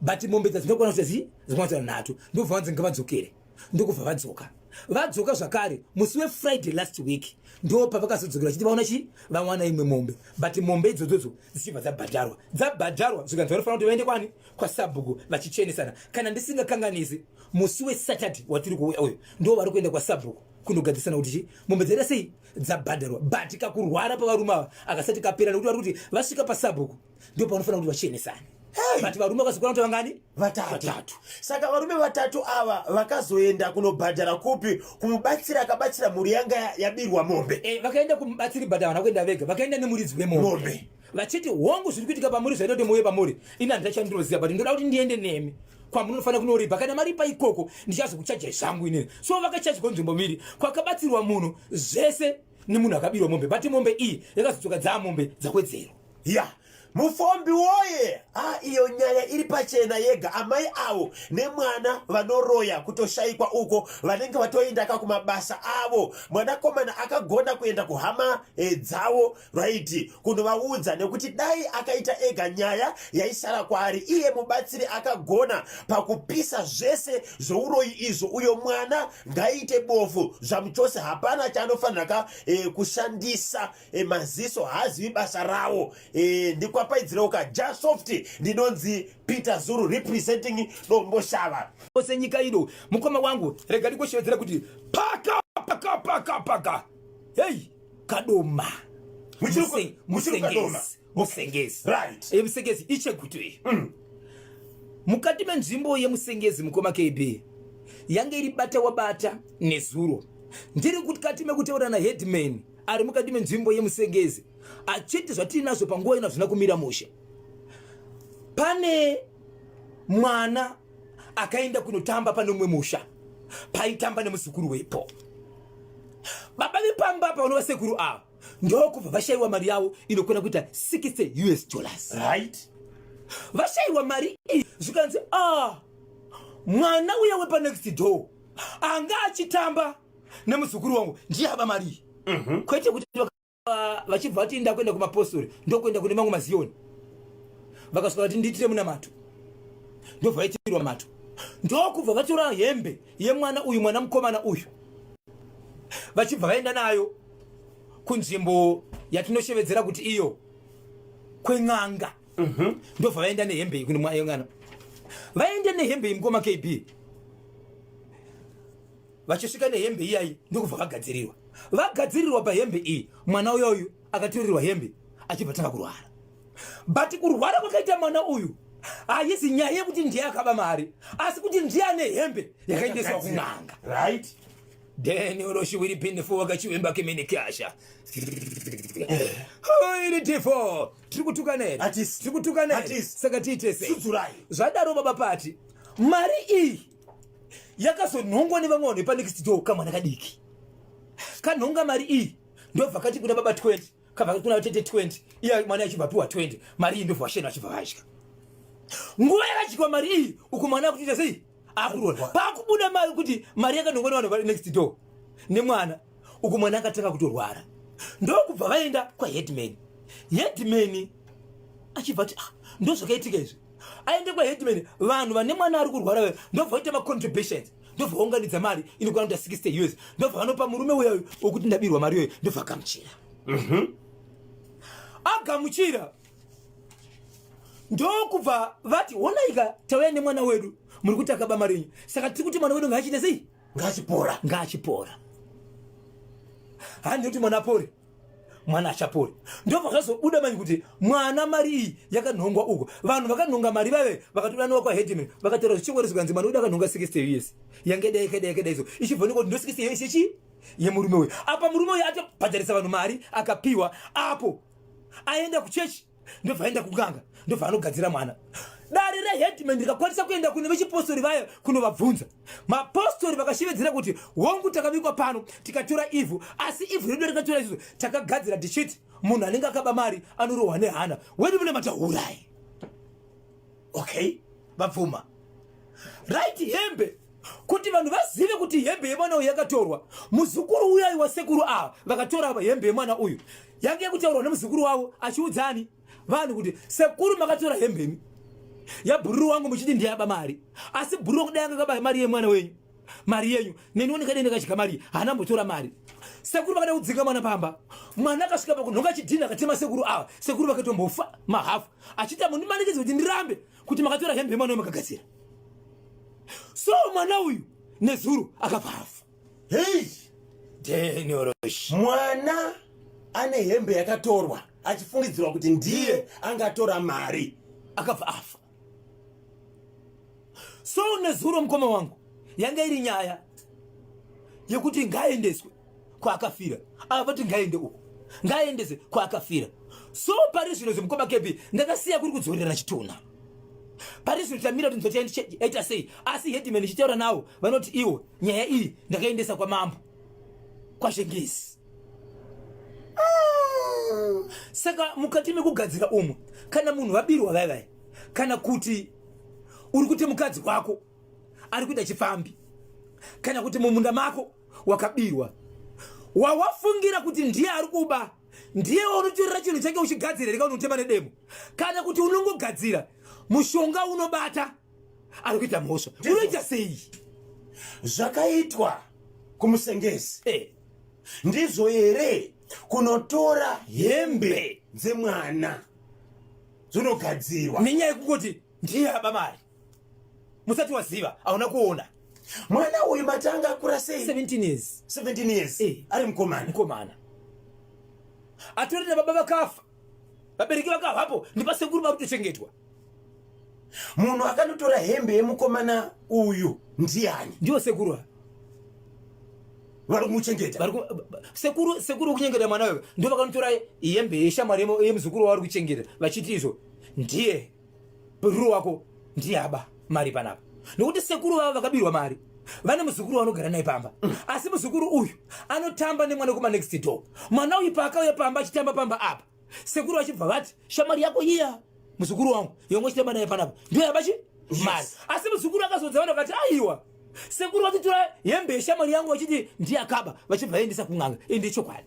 But mombe dzadzinokwana kuti dzinokwana kuita nhatu, ndobva vanzi ngavadzokere, ndokubva vadzoka. Vadzoka zvakare musi weFriday last week ndo pavakazodzokera vachiti vaona chi vawana imwe mombe, but mombe idzodzodzo dzichibva dzabhadharwa, dzabhadharwa zvikanzi vanofanira kuti vaende kwani kwasabhuku vachichenesana. Kana ndisingakanganisi, musi weSaturday watiri kuuya uyu ndo vari kuenda kwasabhuku kunogadzisana kuti chi mombe dzaita sei dzabhadharwa. But kakurwara pavarume ava akasati kapera, nekuti vari kuti vasvika pasabhuku ndo pavanofanira kuti vachenesane. But varume vakazokwana kuti vangani?
Vatatu.
Vatatu.
Saka varume vatatu ava vakazoenda kunobhadhara kupi? Kumubatsiri akabatsira mhuri yanga yabirwa mombe?
Vakaenda kumubatsiri, but havana kuenda vega, vakaenda nemuridzi wemombe.
Mombe.
Vachiti hongu, zviri kuitika pamuri zvaita kuti muuye pamuri, ini handina chandinoziva, but ndoda kuti ndiende nemi. Kwamunofanira kunoripa kana maripa ikoko, ndichazokuchajai zvangu inini. So vakachajwa nzvimbo mbiri, kwakabatsirwa munhu zvese nemunhu akabirwa mombe, but mombe iyi yakazodzoka dzaa mombe dzakwedzerwa.
Ya, mufombi woye! Ah, iyo nyaya iri pachena yega. Amai avo nemwana vanoroya, kutoshayikwa uko vanenge vatoendaka kumabasa avo. Mwanakomana akagona kuenda kuhama dzavo, right, kunovaudza, nekuti dai akaita ega nyaya yaisara kwaari. Iye mubatsiri akagona pakupisa zvese zvouroyi izvo. Uyo mwana ngaaite bofu zvamuchose, hapana chaanofanira ka kushandisa maziso, haazivi basa rawo. Ndikwapaidzirewo ka Jasoft. Ndinonzi Peter Zuru, representing Domboshava.
Ose nyika ino, mukoma wangu, rega ndikoshevedzera kuti paka paka paka paka, hei, Kadoma.
Muchiri Kadoma?
Musengezi.
Right.
Musengezi iChegutu iyi. Mukati menzvimbo yeMusengezi, mukoma KB, yange iri bata wabata nezuro. Ndiri kukati mekutaura naheadman ari mukati menzvimbo yeMusengezi, achiti zvatiinazvo panguva ino hazvina kumira mushe. Pane mwana akaenda kunotamba pane umwe musha, paitamba nemuzukuru wepo. Baba vepamba apa, vanova sekuru ava, ndokubva vashayiwa mari yavo inokwana kuita 60 US dollars. Vashayiwa mari iyi, zvikanzi, a mwana uya wepanext door anga achitamba nemuzukuru wangu ndiye aba mari iyi. Kwete kuti vachibva vati ndakuenda kumapostori, ndokuenda kune mamwe maziyoni. Vakasvika vati, "Ndiitire munamato." Ndobva vaitirwa mato, ndokubva vatora hembe yemwana uyu, mwana mukomana uyu, vachibva vaenda nayo kunzvimbo yatinoshevedzera kuti iyo kwen'anga. Ndobva vaenda nehembe iyi kune mwana. Vaenda nehembe iyi, mukoma KB, vachisvika nehembe iyayi, ndokubva vagadzirirwa. Vagadzirirwa pahembe iyi, mwana uyoyu akatorerwa hembe, achibva tanga kurwara. But kurwara kwakaita mwana uyu haisi nyaya yekuti ndiye akaba mari, asi kuti ndiye ane hembe yakaendeswa kun'anga. Deni uroshiwiri pinifo wakachiwemba kimini kasha iri tifo. Tiri kutukana here?
Hatisi.
Tiri kutukana here?
Hatisi.
Saka tiite sei?
Sudzurai.
Zvadaro, baba pati mari iyi yakazonhongwa nevamwe vanhu vepanext door. Kamwana kadiki kanhonga mari iyi, ndobva kati kuna baba 20, kabva kuna tete 20. Iye mwana achibva apiwa 20. Mari iyi ndobva vashena vachibva vadya. Nguva yakadyiwa mari iyi, uku mwana akutoita sei? Akurora. Pakubuda mari kuti mari yakanhongwa nevanhu vari next door nemwana uku, mwana akatanga kutorwara. Ndokubva vaenda kwaheadman. Headman achibva ati, "Ah, ndo zvakaitika izvi." Aende kwaheadman, vanhu vane mwana ari kurwara vaya ndobva vaita macontributions, ndobva vaunganidza mari inokwana kuita 60 US, ndobva vanopa murume uyayo wokuti ndabirwa mari iyoyo. Ndobva agamuchira. Agamuchira, ndokubva vati, "Honaika, tauya nemwana wedu, muri kuti akaba mari yenyu, saka tiri kuti mwana wedu ngaachiite sei?"
Ngachipora.
Ngaachipora. Handi kuti mwana apore, mwana achapore. Ndobva zvazobuda manje kuti mwana, mari iyi yakanhongwa uko. Vanhu vakanhonga mari vave vakatodanwa kwaheadman, vakataura zvichingori, zvikanzi mwana wedu akanhonga 60 US, yange dai yakadai yakadai. So ichibva kuti ndo 60 US yechi yemurume uyu. Apa murume uyu atobhadharisa vanhu mari akapiwa apo, aenda kuchechi, ndobva aenda kuganga, ndobva anogadzira mwana. Dare reheadman rikakwanisa kuenda kune vechipostori vaya kunovabvunza. Mapostori vakashevedzera kuti, "Hongu, takabikwa pano tikatora ivhu, asi ivhu redu rikatora isusu takagadzira tichiti munhu anenge akaba mari anorohwa nehana wedu mune matahurai." Okay, vabvuma. Right, hembe, kuti vanhu vazive kuti hembe yemwana uyu yakatorwa, muzukuru uyai wasekuru ava vakatora hembe yemwana uyu, yange yekutaurwa nemuzukuru wavo achiudzani vanhu kuti, "Sekuru, makatora hembe imi yabhururu wangu muchiti ndiyaba mari, asi bhururu wangu dai anga akaba mari yemwana wenyu, mari yenyu, neniwo ndikadai ndakadya mari. Haana mbotora mari." Sekuru vakada kudzinga mwana pamba. Mwana akasvika pakunhonga chidhina, akatema sekuru ava. Sekuru vakatombofa mahafu, achiti, "Mundimanikidze kuti ndirambe kuti makatora hembe yemwana uyu makagadzira." So mwana uyu nezuro akabva afa.
Hei!
Deniorosh.
Mwana ane hembe yakatorwa achifungidzirwa kuti ndiye angatora mari.
Akabva afa. So nezuro, mukoma wangu, yanga iri nyaya yekuti ngaaendeswe kwaakafira. Ava vati ngaende uku, ngaaendese kwaakafira. So pari zvino, zvemukoma kepi, ndakasiya kuri kudzorerana chitunha. Pari zvino tamira kuti nzoti yaita sei, asi headman ichitaura navo vanoti iwo nyaya iyi ndakaendesa kwamambo kwaShengezi. Saka mukati mekugadzira umu, kana munhu vabirwa vai vai, kana kuti uri kuti mukadzi wako ari kuita chifambi, kana kuti mumunda mako wakabirwa, wawafungira kuti ndiye ari kuba, ndiye waunotorera chinhu chake uchigadzira reka unotema nedemo, kana kuti unongogadzira mushonga unobata ari kuita mhosva, unoita sei?
Zvakaitwa kumusengezi ndizvo here kunotora hembe dzemwana dzinogadzirwa
nenyaya yekungoti ndiye aba mari? Musati waziva, hauna kuona.
Mwana uyu matanga akura sei?
17 years.
17 years. Ari mukomana.
Mukomana atori nababa vakafa, vabereki vakavapo, ndipasekuru vari kutochengetwa.
Munhu akanotora hembe yemukomana uyu ndiani?
Ndiwo sekuru ava.
Vari kumuchengeta.
Sekuru vekuchengeta mwana uyu ndo vakanotora hembe yeshamwari yemuzukuru wavari kuchengeta, vachiti izvo ndiye ruro wako, ndiye aba mari panapa, nokuti sekuru vavo vakabirwa mari vane muzukuru vanogara naye pamba. Asi muzukuru uyu anotamba nemwana wekuma next door. Mwana uyu paakauya pamba achitamba pamba apa, sekuru vachibva vati, "Shamwari yako iya, muzukuru wangu yongo chitamba naye panapa, ndiyo yabachi mari." Asi muzukuru akazodza vanhu vakati, "Aiwa, sekuru vachitora hembe yeshamwari yangu vachiti ndiye akaba," vachibva vaendesa kun'anga. Ende chokwadi.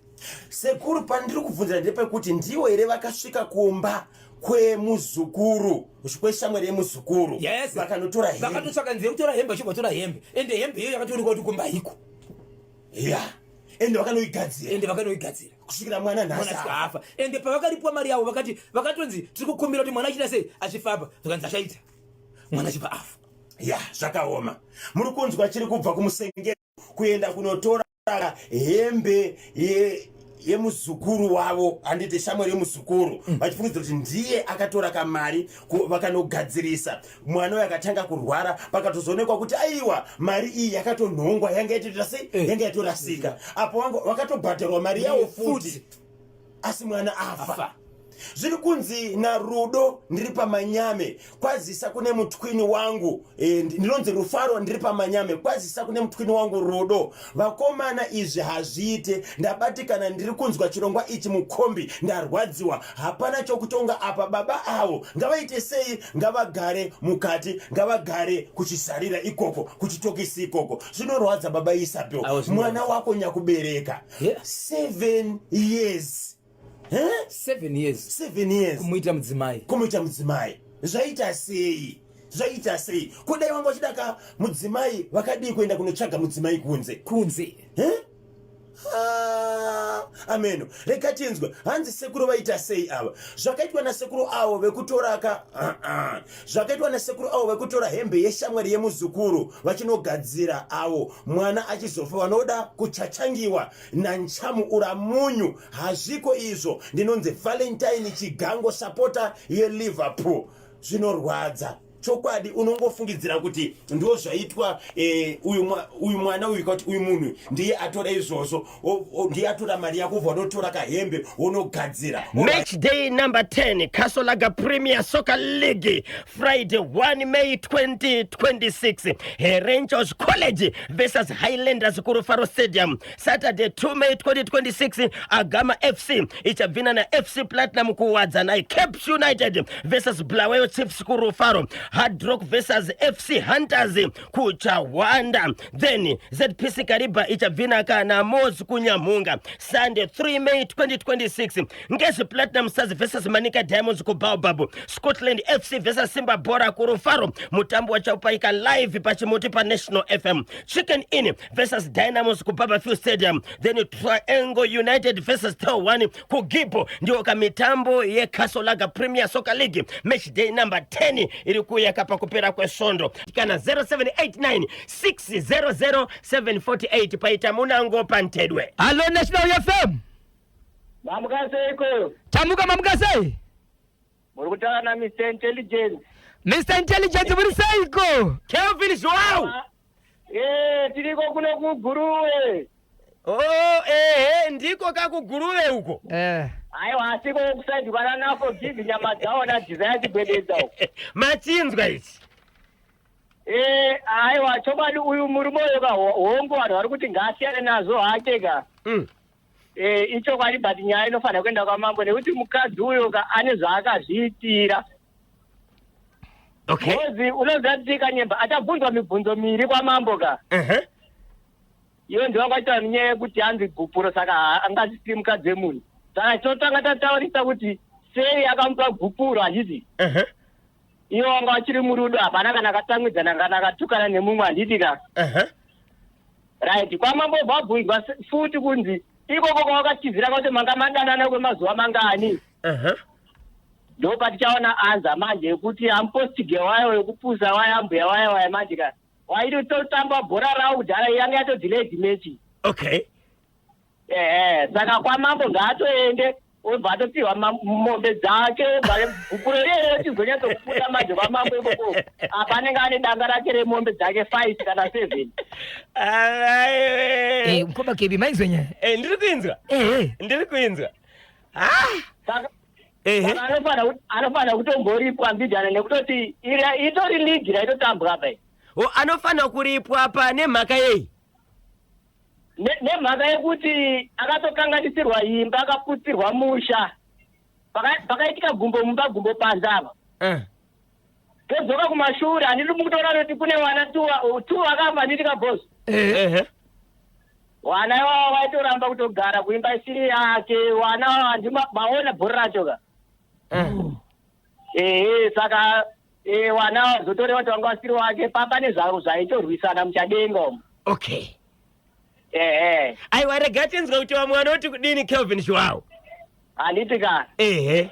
Sekuru, pandiri kubvunzira ndepekuti ndiwo here vakasvika kumba kwemuzukuru, kweshamwari yemuzukuru?
Yes.
Vakanotora hembe.
Vakatotsvaka nzira yekutora hembe, vachibva vatora hembe. Ende hembe iyoyo yakatoonekwa kuti kumba iko.
Ya, ende vakanoigadzira.
Ende vakanoigadzira.
Kusvikira mwana nhasi
mwana asvika afa. Ende pavakaripwa mari yavo, vakati, vakatonzi, "Tiri kukumbira kuti mwana achiita sei, achifamba." Zvakanzi achaita, mwana achibva afa.
Ya, zvakaoma. Muri kunzwa chiri kubva kumusengero kuenda kunotora hembe yemuzukuru wavo, handiti, shamwari yemuzukuru, vachifungidzira kuti ndiye akatora kamari, vakanogadzirisa. Mwana uyu akatanga kurwara, pakatozoonekwa kuti aiwa, mari iyi yakatonhongwa, yanga yatoita sei? Yanga yatorasika. Apo vakatobhadharwa mari yavo futi, asi mwana afa.
Afa.
Zviri kunzi naRudo, "Ndiri pamanyame, kwazisa kune mutwini wangu." Ndinonzi Rufaro, ndiri pamanyame, kwazisa kune mutwini wangu Rudo. Vakomana, izvi hazviite, ndabatikana. Ndiri kunzwa chirongwa ichi mukombi, ndarwadziwa. Hapana chokutonga apa. Baba avo ngavaite sei? Ngavagare mukati, ngavagare kuchisarira ikoko, kuchitokisi ikoko. Zvinorwadza, baba Isabel.
Awo, zvinorwadza.
Mwana wako nyakubereka 7 years, Eh?
7 years.
7 years.
Kumuita mudzimai.
Kumuita mudzimai, zvaita sei? Zvaita sei? Kudai vanga vachida ka mudzimai, vakadii kuenda kunotsvaga mudzimai kunze?
Kunze.
Eh? Ah, ameno, rega tinzwe. Hanzi sekuru vaita sei ava? Zvakaitwa nasekuru avo vekutora ka, ah, ah. Zvakaitwa nasekuru avo vekutora hembe yeshamwari yemuzukuru vachinogadzira avo, mwana achizofa, vanoda kuchachangiwa nanchamu ura munyu. Hazviko izvo. Ndinonzi Valentine Chigango, supporter yeLiverpool. Zvinorwadza chokwadi. Unongofungidzira kuti ndo zvaitwa, uyu mwana uyu, kuti uyu munhu ndiye atora izvozvo, ndiye atora mari yako, ubva unotora kahembe wonogadzira.
Match day number 10, Castle Lager Premier Soccer League, Friday 1 May 2026. Herentals College versus Highlanders kuRufaro Stadium. Saturday 2 May 2026, Agama FC ichabvina na FC Platinum kuWadzanai. Caps United versus Bulawayo Chiefs kuRufaro. Hard Rock versus FC Hunters kuChawanda. Then ZPC Kariba ichabvina kana Mos kuNyamhunga. Sunday 3 May 2026, Ngezi Platinum Stars versus Manica Diamonds kuBaobab. Scotland FC versus Simba Bora kuRufaro, mutambo wachaupaika live pachimuti paNational FM. Chicken Inn versus Dynamos kuBabourfields Stadium. Then Triangle United versus Tel 1 kuGibbo. Ndiyo kamitambo yeCastle Lager Premier Soccer League, match day number 10, iri kuuya pakupera kwesvondo. Kana 0789 600 748 paita munango pantedwe.
Hallo, National FM.
Mamukaseiko?
Tamuka, mamukasei?
Muri kutaura naMr Intelligence.
Mr Intelligence, muri seiko?
Kelvin Joao.
Tiriko kuno kuGuruve.
Oh, ehe, ndiko kakuGuruve uko.
Aiwa, asiko kusaidi kwana Forgive nyama dzawo na Desire Chigwededza uko.
Machinzwa ichi?
Aiwa, chokwadi uyu murume uyu ka, hongu, vanhu vari kuti ngaasiyane nazvo hake ka. Ichokwadi, but nyaya inofanira kuenda kwamambo nekuti mukadzi uyo ka ane zvaakazviitira. Ngozi unoziva kuti Kanyemba achabvunzwa mibvunzo miri kwamambo ka. Iyo ndiyo vangaita nenyaya yekuti hanzi gupuro, saka angasisiri mukadzi wemunhu. Saka tinotanga tataurisa kuti sei akamupa gupuro, handiti? Iwo wanga wachiri murudo, hapana kana akatsamwidzana kana akatukana nemumwe, handiti ka? Right, kwamambo bvabvunzwa futi kunzi ikoko kwawakatizira kwati manga madanana kwemazuva mangani? Ndo patichaona anza manje yekuti amupostige wayo yekupusa waya ambuya waya waya manje ka waitotamba bhora rawo kudhara, yanga yatodelayed match. Ehe, saka kwamambo ngaatoende, obva atopiwa mombe dzake, obva gupuro riyero chizonyatsokubuda manje kwamambo ikoko. Apa anenge ane danga rake remombe dzake 5 kana 7.
Alaiwe.
Mukoma Kebi, mainzwa nyaya?
Ndiri kuinzwa. Ndiri kuinzwa. Ah.
Saka saka anofanira kutomboripwa mbijana nekutoti itori ligi raitotambwa apa iyi.
O, anofanira kuripwa pa nemhaka yei?
Nemhaka yekuti akatokanganisirwa imba, akaputsirwa musha. Pakaitika gumbo mumba, gumbo panze apa. Todzoka kumashure, handiti mukutoona kuti kune vana two vakafa, handiti kabhosi? Vana ivavo vaitoramba kutogara kuimba isiri yake. Vana handima maona bhora racho ka. Ehe, saka vana vazotoreva kuti vanga vasiri wake, pane zvavo zvaitorwisana muchadenga umu. Ehe.
Aiwa, rega tinzwa kuti vamwe vanoti kudini, Kelvin Zhuwao.
Handiti ka?
Ehe.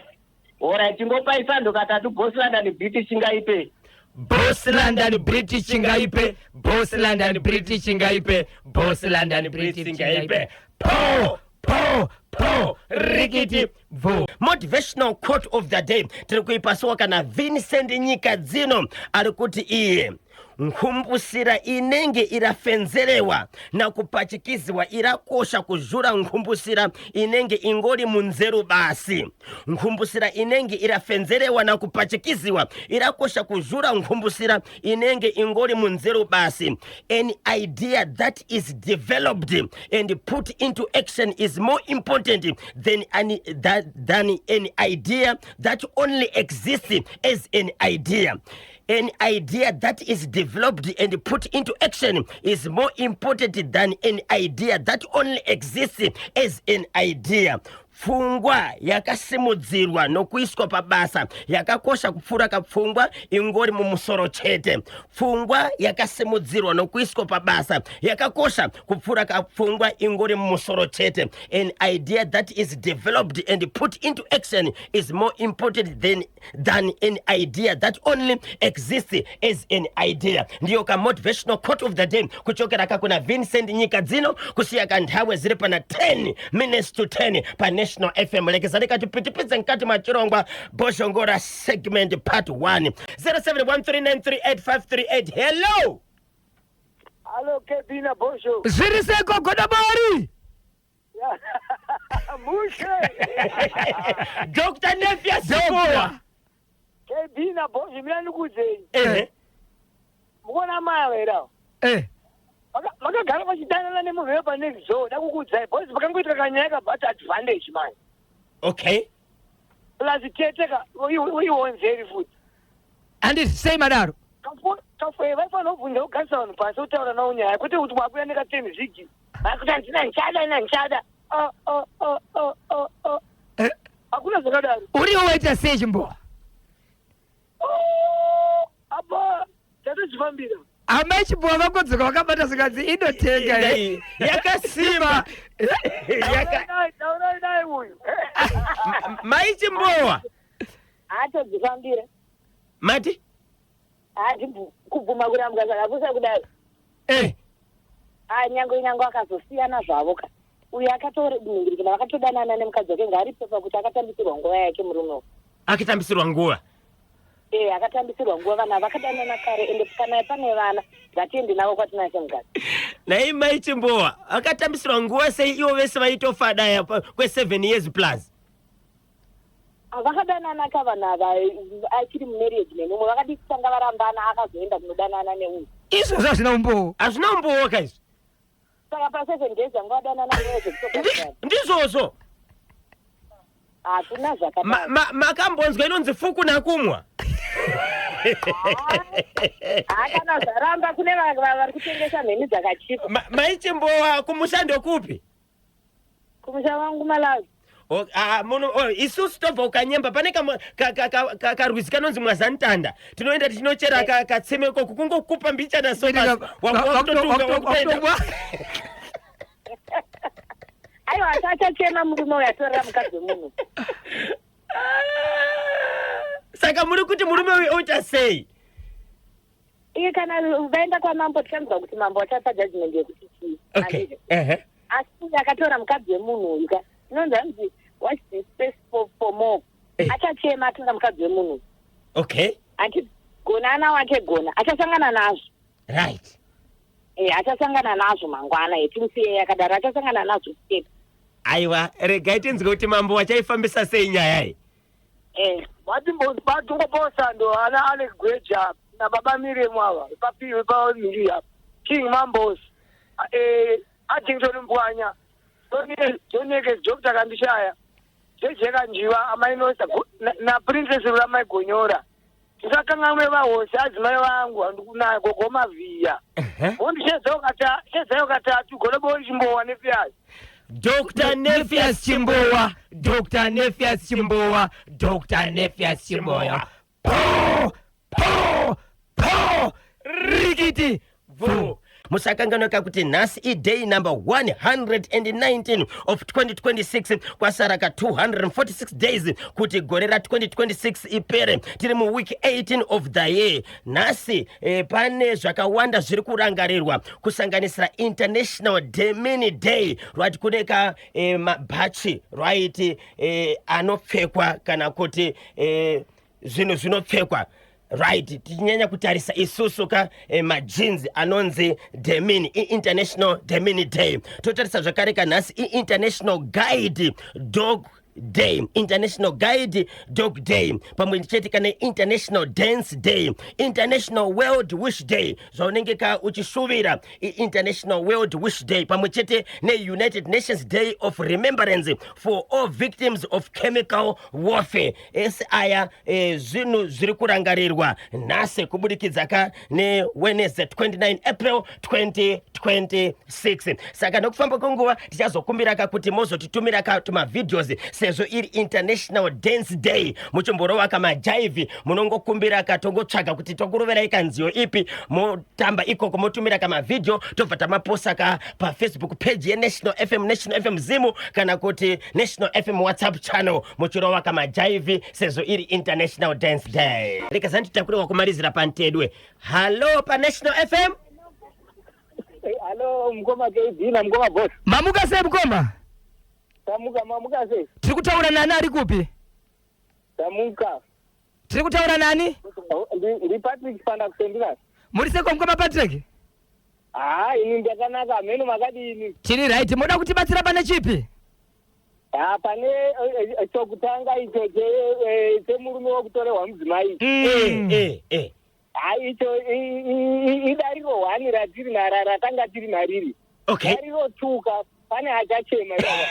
Alright, tingopaisa katatu, Boss London British chingaipe.
Boss London British chingaipe, Boss London British chingaipe, Boss London British chingaipe. Po po po, rikiti bvu. Motivational quote of the day tiri kuipasiwa kana Vincent Nyika Dzino, ari kuti iye nkhumbusira inenge irafenzerewa na kupachikiziwa irakosha kuzhura nkhumbusira inenge ingori munzeru basi. Nkhumbusira inenge irafenzerewa na kupachikiziwa irakosha kuzhura nkhumbusira inenge ingori munzeru basi. An idea that is developed and put into action is more important than an idea that only exists as an idea. An idea that is developed and put into action is more important than an idea that only exists as an idea. Pfungwa yakasimudzirwa nokuiswa pabasa yakakosha kupfuura kapfungwa ingori mumusoro chete. Pfungwa yakasimudzirwa nokuiswa pabasa yakakosha kupfuura kapfungwa ingori mumusoro chete. An idea that is developed and put into action is more important than an idea that only exists as an idea. Ndiyo ka motivational quote of the day kuchokera kakuna Vincent Nyika Dzino, kusiya kanthawe ziri pana 10 minutes to 10 pa National FM. Lekezani kati pitipidze mkati mwa chirongwa Boshongora segment part 1. 0713938538, hello.
Alo, Kebina Bosho.
Zviri seko, Godobori?
Mushe.
Dr Nefia Sikowa.
Kebina Bosho, mina ndikudzei. Mukuona mai ava?
Eh.
Makagara vachidanana nemunhu wepa next door, dakukudzai because pakangoitika kanyaya kabata advantage mani. Plus tete ka uionzeri futi.
Handiti sei madaro?
Kafoye vaifanira kubvunza, kugarisa vanhu pasi, kutaura navo nyaya, kwete kuti wakuya neka10 zvigi vakuti handina, ndichada, ina ndichada. Ah, ah, ah, ah, ah, ah. Hakuna zvakadaro.
Uriwo waita sei, Chimbowa?
Oh, apa tatozvifambira.
Amai Chimbowa vakodzoka vakabata zvikanzi inotenga.
Yakasimba.
Taurai naye uyu.
Mai Chimbowa.
Atodzifambira.
Mati?
Hati kubvuma kurambwa zvakapusa kudaro. Nyange nyange akazosiyana zvavo ka, uyu akatoningirikina, vakatodanana nemukadzi wake, ngaaripe pakuti akatambisirwa nguva yake murume uyu.
Akatambisirwa nguva.
E, akatambisirwa nguva. Vana vakadanana kare, ende kana pane vana ngatiende navo kwatinashe mukadzi.
Nai mai Chimbowa, akatambisirwa nguva sei ivo vese vaitofadaya kwe7 years plus?
Vakadanana ka vanhu ava achiri mumarriage nemumwe vakadii kutanga varambana akazoenda kunodanana neuyu.
Izvozvo hazvina umbowo.
Hazvina umbowo ka izvi.
Saka pa 7 days vanga vadanana nguva zvekutogadzirana.
Ndizvozvo.
Hakuna zvakadaro.
Makambonzwa inonzi fuku nakumwa.
Haa kana zvaramba kune vari kutengesa mheni dzakachipa.
Maichimbowa kumushando kupi?
Kumusha wangu Malawi.
O, ah, muno, oh, isusu tobva kukanyemba pane karwizi kanonzi mwazantanda tinoenda tichinochera katsime ikoko kungokupa mbichana so basi wakutotunga wakutoenda
Aiwa asi achachema murume uyu atorera mukadzi wemunhu.
Saka muri kuti murume uyu oita sei?
Iye kana vaenda kwamambo tichanzwa kuti mambo achapa judgment yekuti chii.
Okay.
Handiti?
Ehe.
Asi uyu akatora mukadzi wemunhu uyu ka inonzi hanzi watch this space for more.
Eh.
Achachema atora mukadzi wemunhu uyu.
Okay.
Hanti gona ana wake gona achasangana nazvo.
Right.
Eh, achasangana nazvo mangwana yetimusiye yakadaro achasangana nazvo chete.
Aiwa, regai tinzwe kuti mambo wachaifambisa sei nyaya iyi.
Eh.
Vatingopawo sando ana Alex Gweja nababa Miriam ava papiwe pamhiri apa King Mambos eh, Addington Mbwanya Jonekes Doctor Kandishaya JJ Kanjiva amai Nosta naPrincess Ruramai Gonyora tisakanganwe vahosi adzimai vangu handikunayo gogo Mavhiya mondishedzayo katatu golobori Chimbowa neFias
Dr. Nephias Chimbowa, Dr. Nephias Chimbowa, Dr. Nephias Chimbowa.
Po! Po! Po! Rikiti!
Bvu. Musakanganweka kuti nhasi iday number 119 of 2026 kwasara ka 246 days kuti gore ra 2026 ipere. Tiri muweek 18 of the year. Nhasi eh, pane zvakawanda zviri kurangarirwa kusanganisira International Demini Day rwati kune ka eh, mabhachi rwaiti eh, anopfekwa kana kuti eh, zvinhu zvinopfekwa right tichinyanya kutarisa isusu ka eh, majinzi anonzi demini iinternational demini day totarisa zvakare kanhasi iinternational guide dog day international guide dog day pamwe chete kana international dance day international world wish day zvaunenge ka uchishuvira iinternational world wish day pamwe chete neunited nations day of remembrance for all victims of chemical warfare ese aya e, zvinhu zviri kurangarirwa nhasi kubudikidza ka newednesday 29 april 2026 saka nokufamba kwenguva tichazokumbira ka kuti mozotitumira ka tumavideos sezvo iri international dance day muchimborova ka majaivhi munongokumbira ka tongotsvaga kuti tokuroverai kanziyo ipi motamba ikoko motumira ka mavhidhiyo tobva tamaposa ka pafacebook page yenational fm national fm zimu kana kuti national fm whatsapp channel muchirova kamajaivhi sezvo iri international dance day rega zanditakurewa wakumalizira pantedwe hallo panational fm
Hello, mukoma KB na mukoma boss.
Mamuka sei mukoma?
Tamuka, mamuka sei?
Tiri kutaura nani ari kupi?
Tamuka.
Tiri kutaura nani?
Ndi Patrick Panda kusendera.
Muri seko mukoma Patrick?
Haa, ini ndakanaka, hameno makadini.
Tiri right, moda kutibatsira pane chipi?
Ha, pane eh, eh, chokutanga icho eh, chemurume wekutorerwa mudzimai.
Eh, eh, eh.
Ha, icho idariro hwani ratiri nara ratanga tiri nariri.
Okay.
Dariro tuka pane achachema ipapa.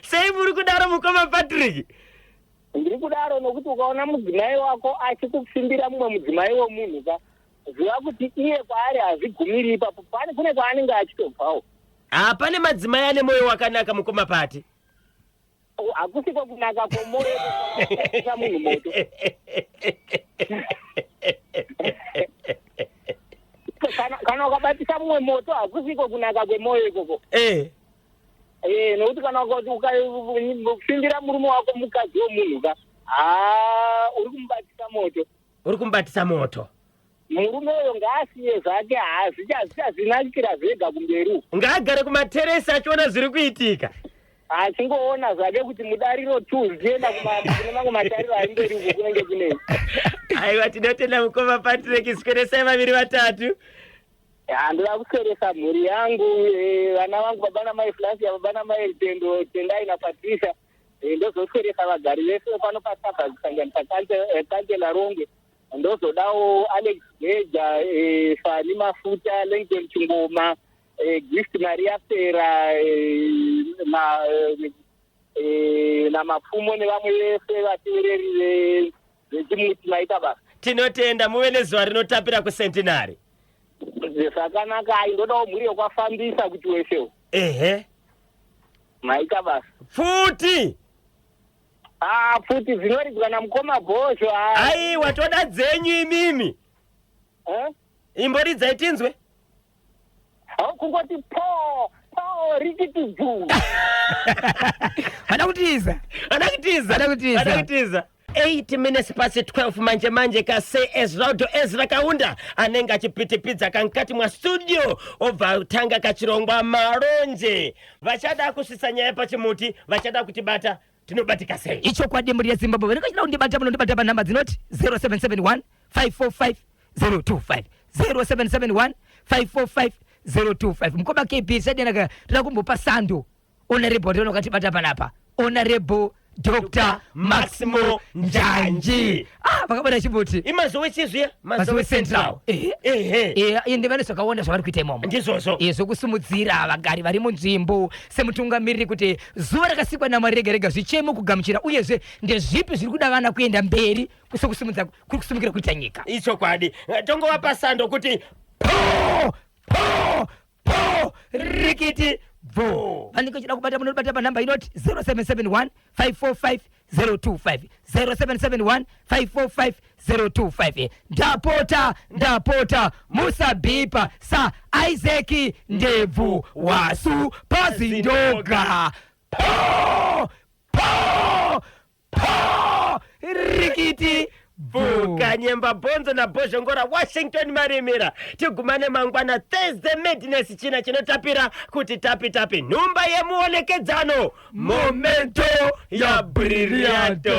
Sei muri kudaro mukoma Patrick?
Ndiri kudaro nokuti ukaona mudzimai wako achikupfimbira mumwe mudzimai wemunhu ka ziva kuti iye kwaari hazvigumiri ipapo pane kune kwaanenge achitobvawo.
Ha, pane madzimai ane moyo wakanaka mukoma Pati.
Hakusi kwakunaka kwomoyo kuisa munhu moto. Kana ukabatisa mumwe moto hakusiko kunaka kwemoyo ikoko.
Eh.
Eh, nokuti kana ukati ukapfimbira murume wako mukadzi wemunhu ka haa uri kumubatisa moto.
Uri kumubatisa moto.
Murume uyo ngaasiye zvake hazvichazvinakira zvega kumberi uku.
Ngaagare kumateresi achiona zviri kuitika.
Achingoona zvake kuti mudariro 2 zvichienda kune mamwe matariro ari mberi uku kunenge kunei.
Aiwa tinotenda mukoma Patrick sweresai vaviri vatatu.
Ndoda kusweresa mhuri yangu, eh, vana vangu baba namai Flasia, baba namai Rutendo, Tendai naPatricia. Ndozosweresa vagari vese pano paSabha kusanganisa Kansela Rongwe. Ndozodawo Alex Geja, Fani Mafuta, Langton Chingoma, Gift Maria Pera, naMapfumo nevamwe vese vateereri vechimuti. Maita basa.
Tinotenda, muve nezuva rinotapira kuCentenary.
Zvakanaka. Ai, ndodawo mhuri yokwafambisa kuti wesewo. Maita basa.
Pfuti.
Ah, pfuti dzinoridzwa namukoma Bhozho.
Aiwa, toda dzenyu imimi.
Eh?
Imboridzai tinzwe.
Kungoti po po rikiti bvu.
Vada kutiza.
Vada kutiza.
Vada kutiza.
Vada kutiza. 8 minutes past 12 manje manje kase Ezraudo Ezra Kaunda anenge achipitipidza kankati mwa studio, obva atanga kachirongwa Malonje. Vachada kusvitsa nyaya pachimuti, vachada kutibata, tinobatika sei?
Ichokwadi, mhuri yeZimbabwe, vanenge vachida kundibata, munondibata panhamba dzinoti 0771 545 025, 0771 545 025. Mukoma KB, sadenaka toda kumbopa sando Honorable, ndiona wakatibata panapa, Honorable Dr Maximo Njanji. Ah, vakabata chimuti.
IMazowe chizviya.
Mazowe Central. Ehe. Ende vane zvakawanda zvavari kuita imomo.
Ndizvozvo.
Zvokusimudzira vagari vari munzvimbo semutungamiriri, kuti zuva rakasikwa naMwari rega rega zvichemo kugamuchira, uyezve ndezvipi zviri kuda vana kuenda mberi sekusimudza kuri kusimukira kuita nyika.
Ichokwadi. Tongovapa sando kuti
po po po rikiti bvo. Vanenge vachida kubata, munobata panhamba inoti 0771 545 025, 0771 545 025. Ndapota, ndapota, musabhipa saIsaac Ndebvu Wasu pazindoga. Po po po rikiti bvu.
Kanyemba Bhonzo naBhozhongora, Washington Marimira. Tigumane mangwana, Thursday Madness, china chinotapira kuti tapi tapi, nhumba yemuonekedzano, momento ya bririato.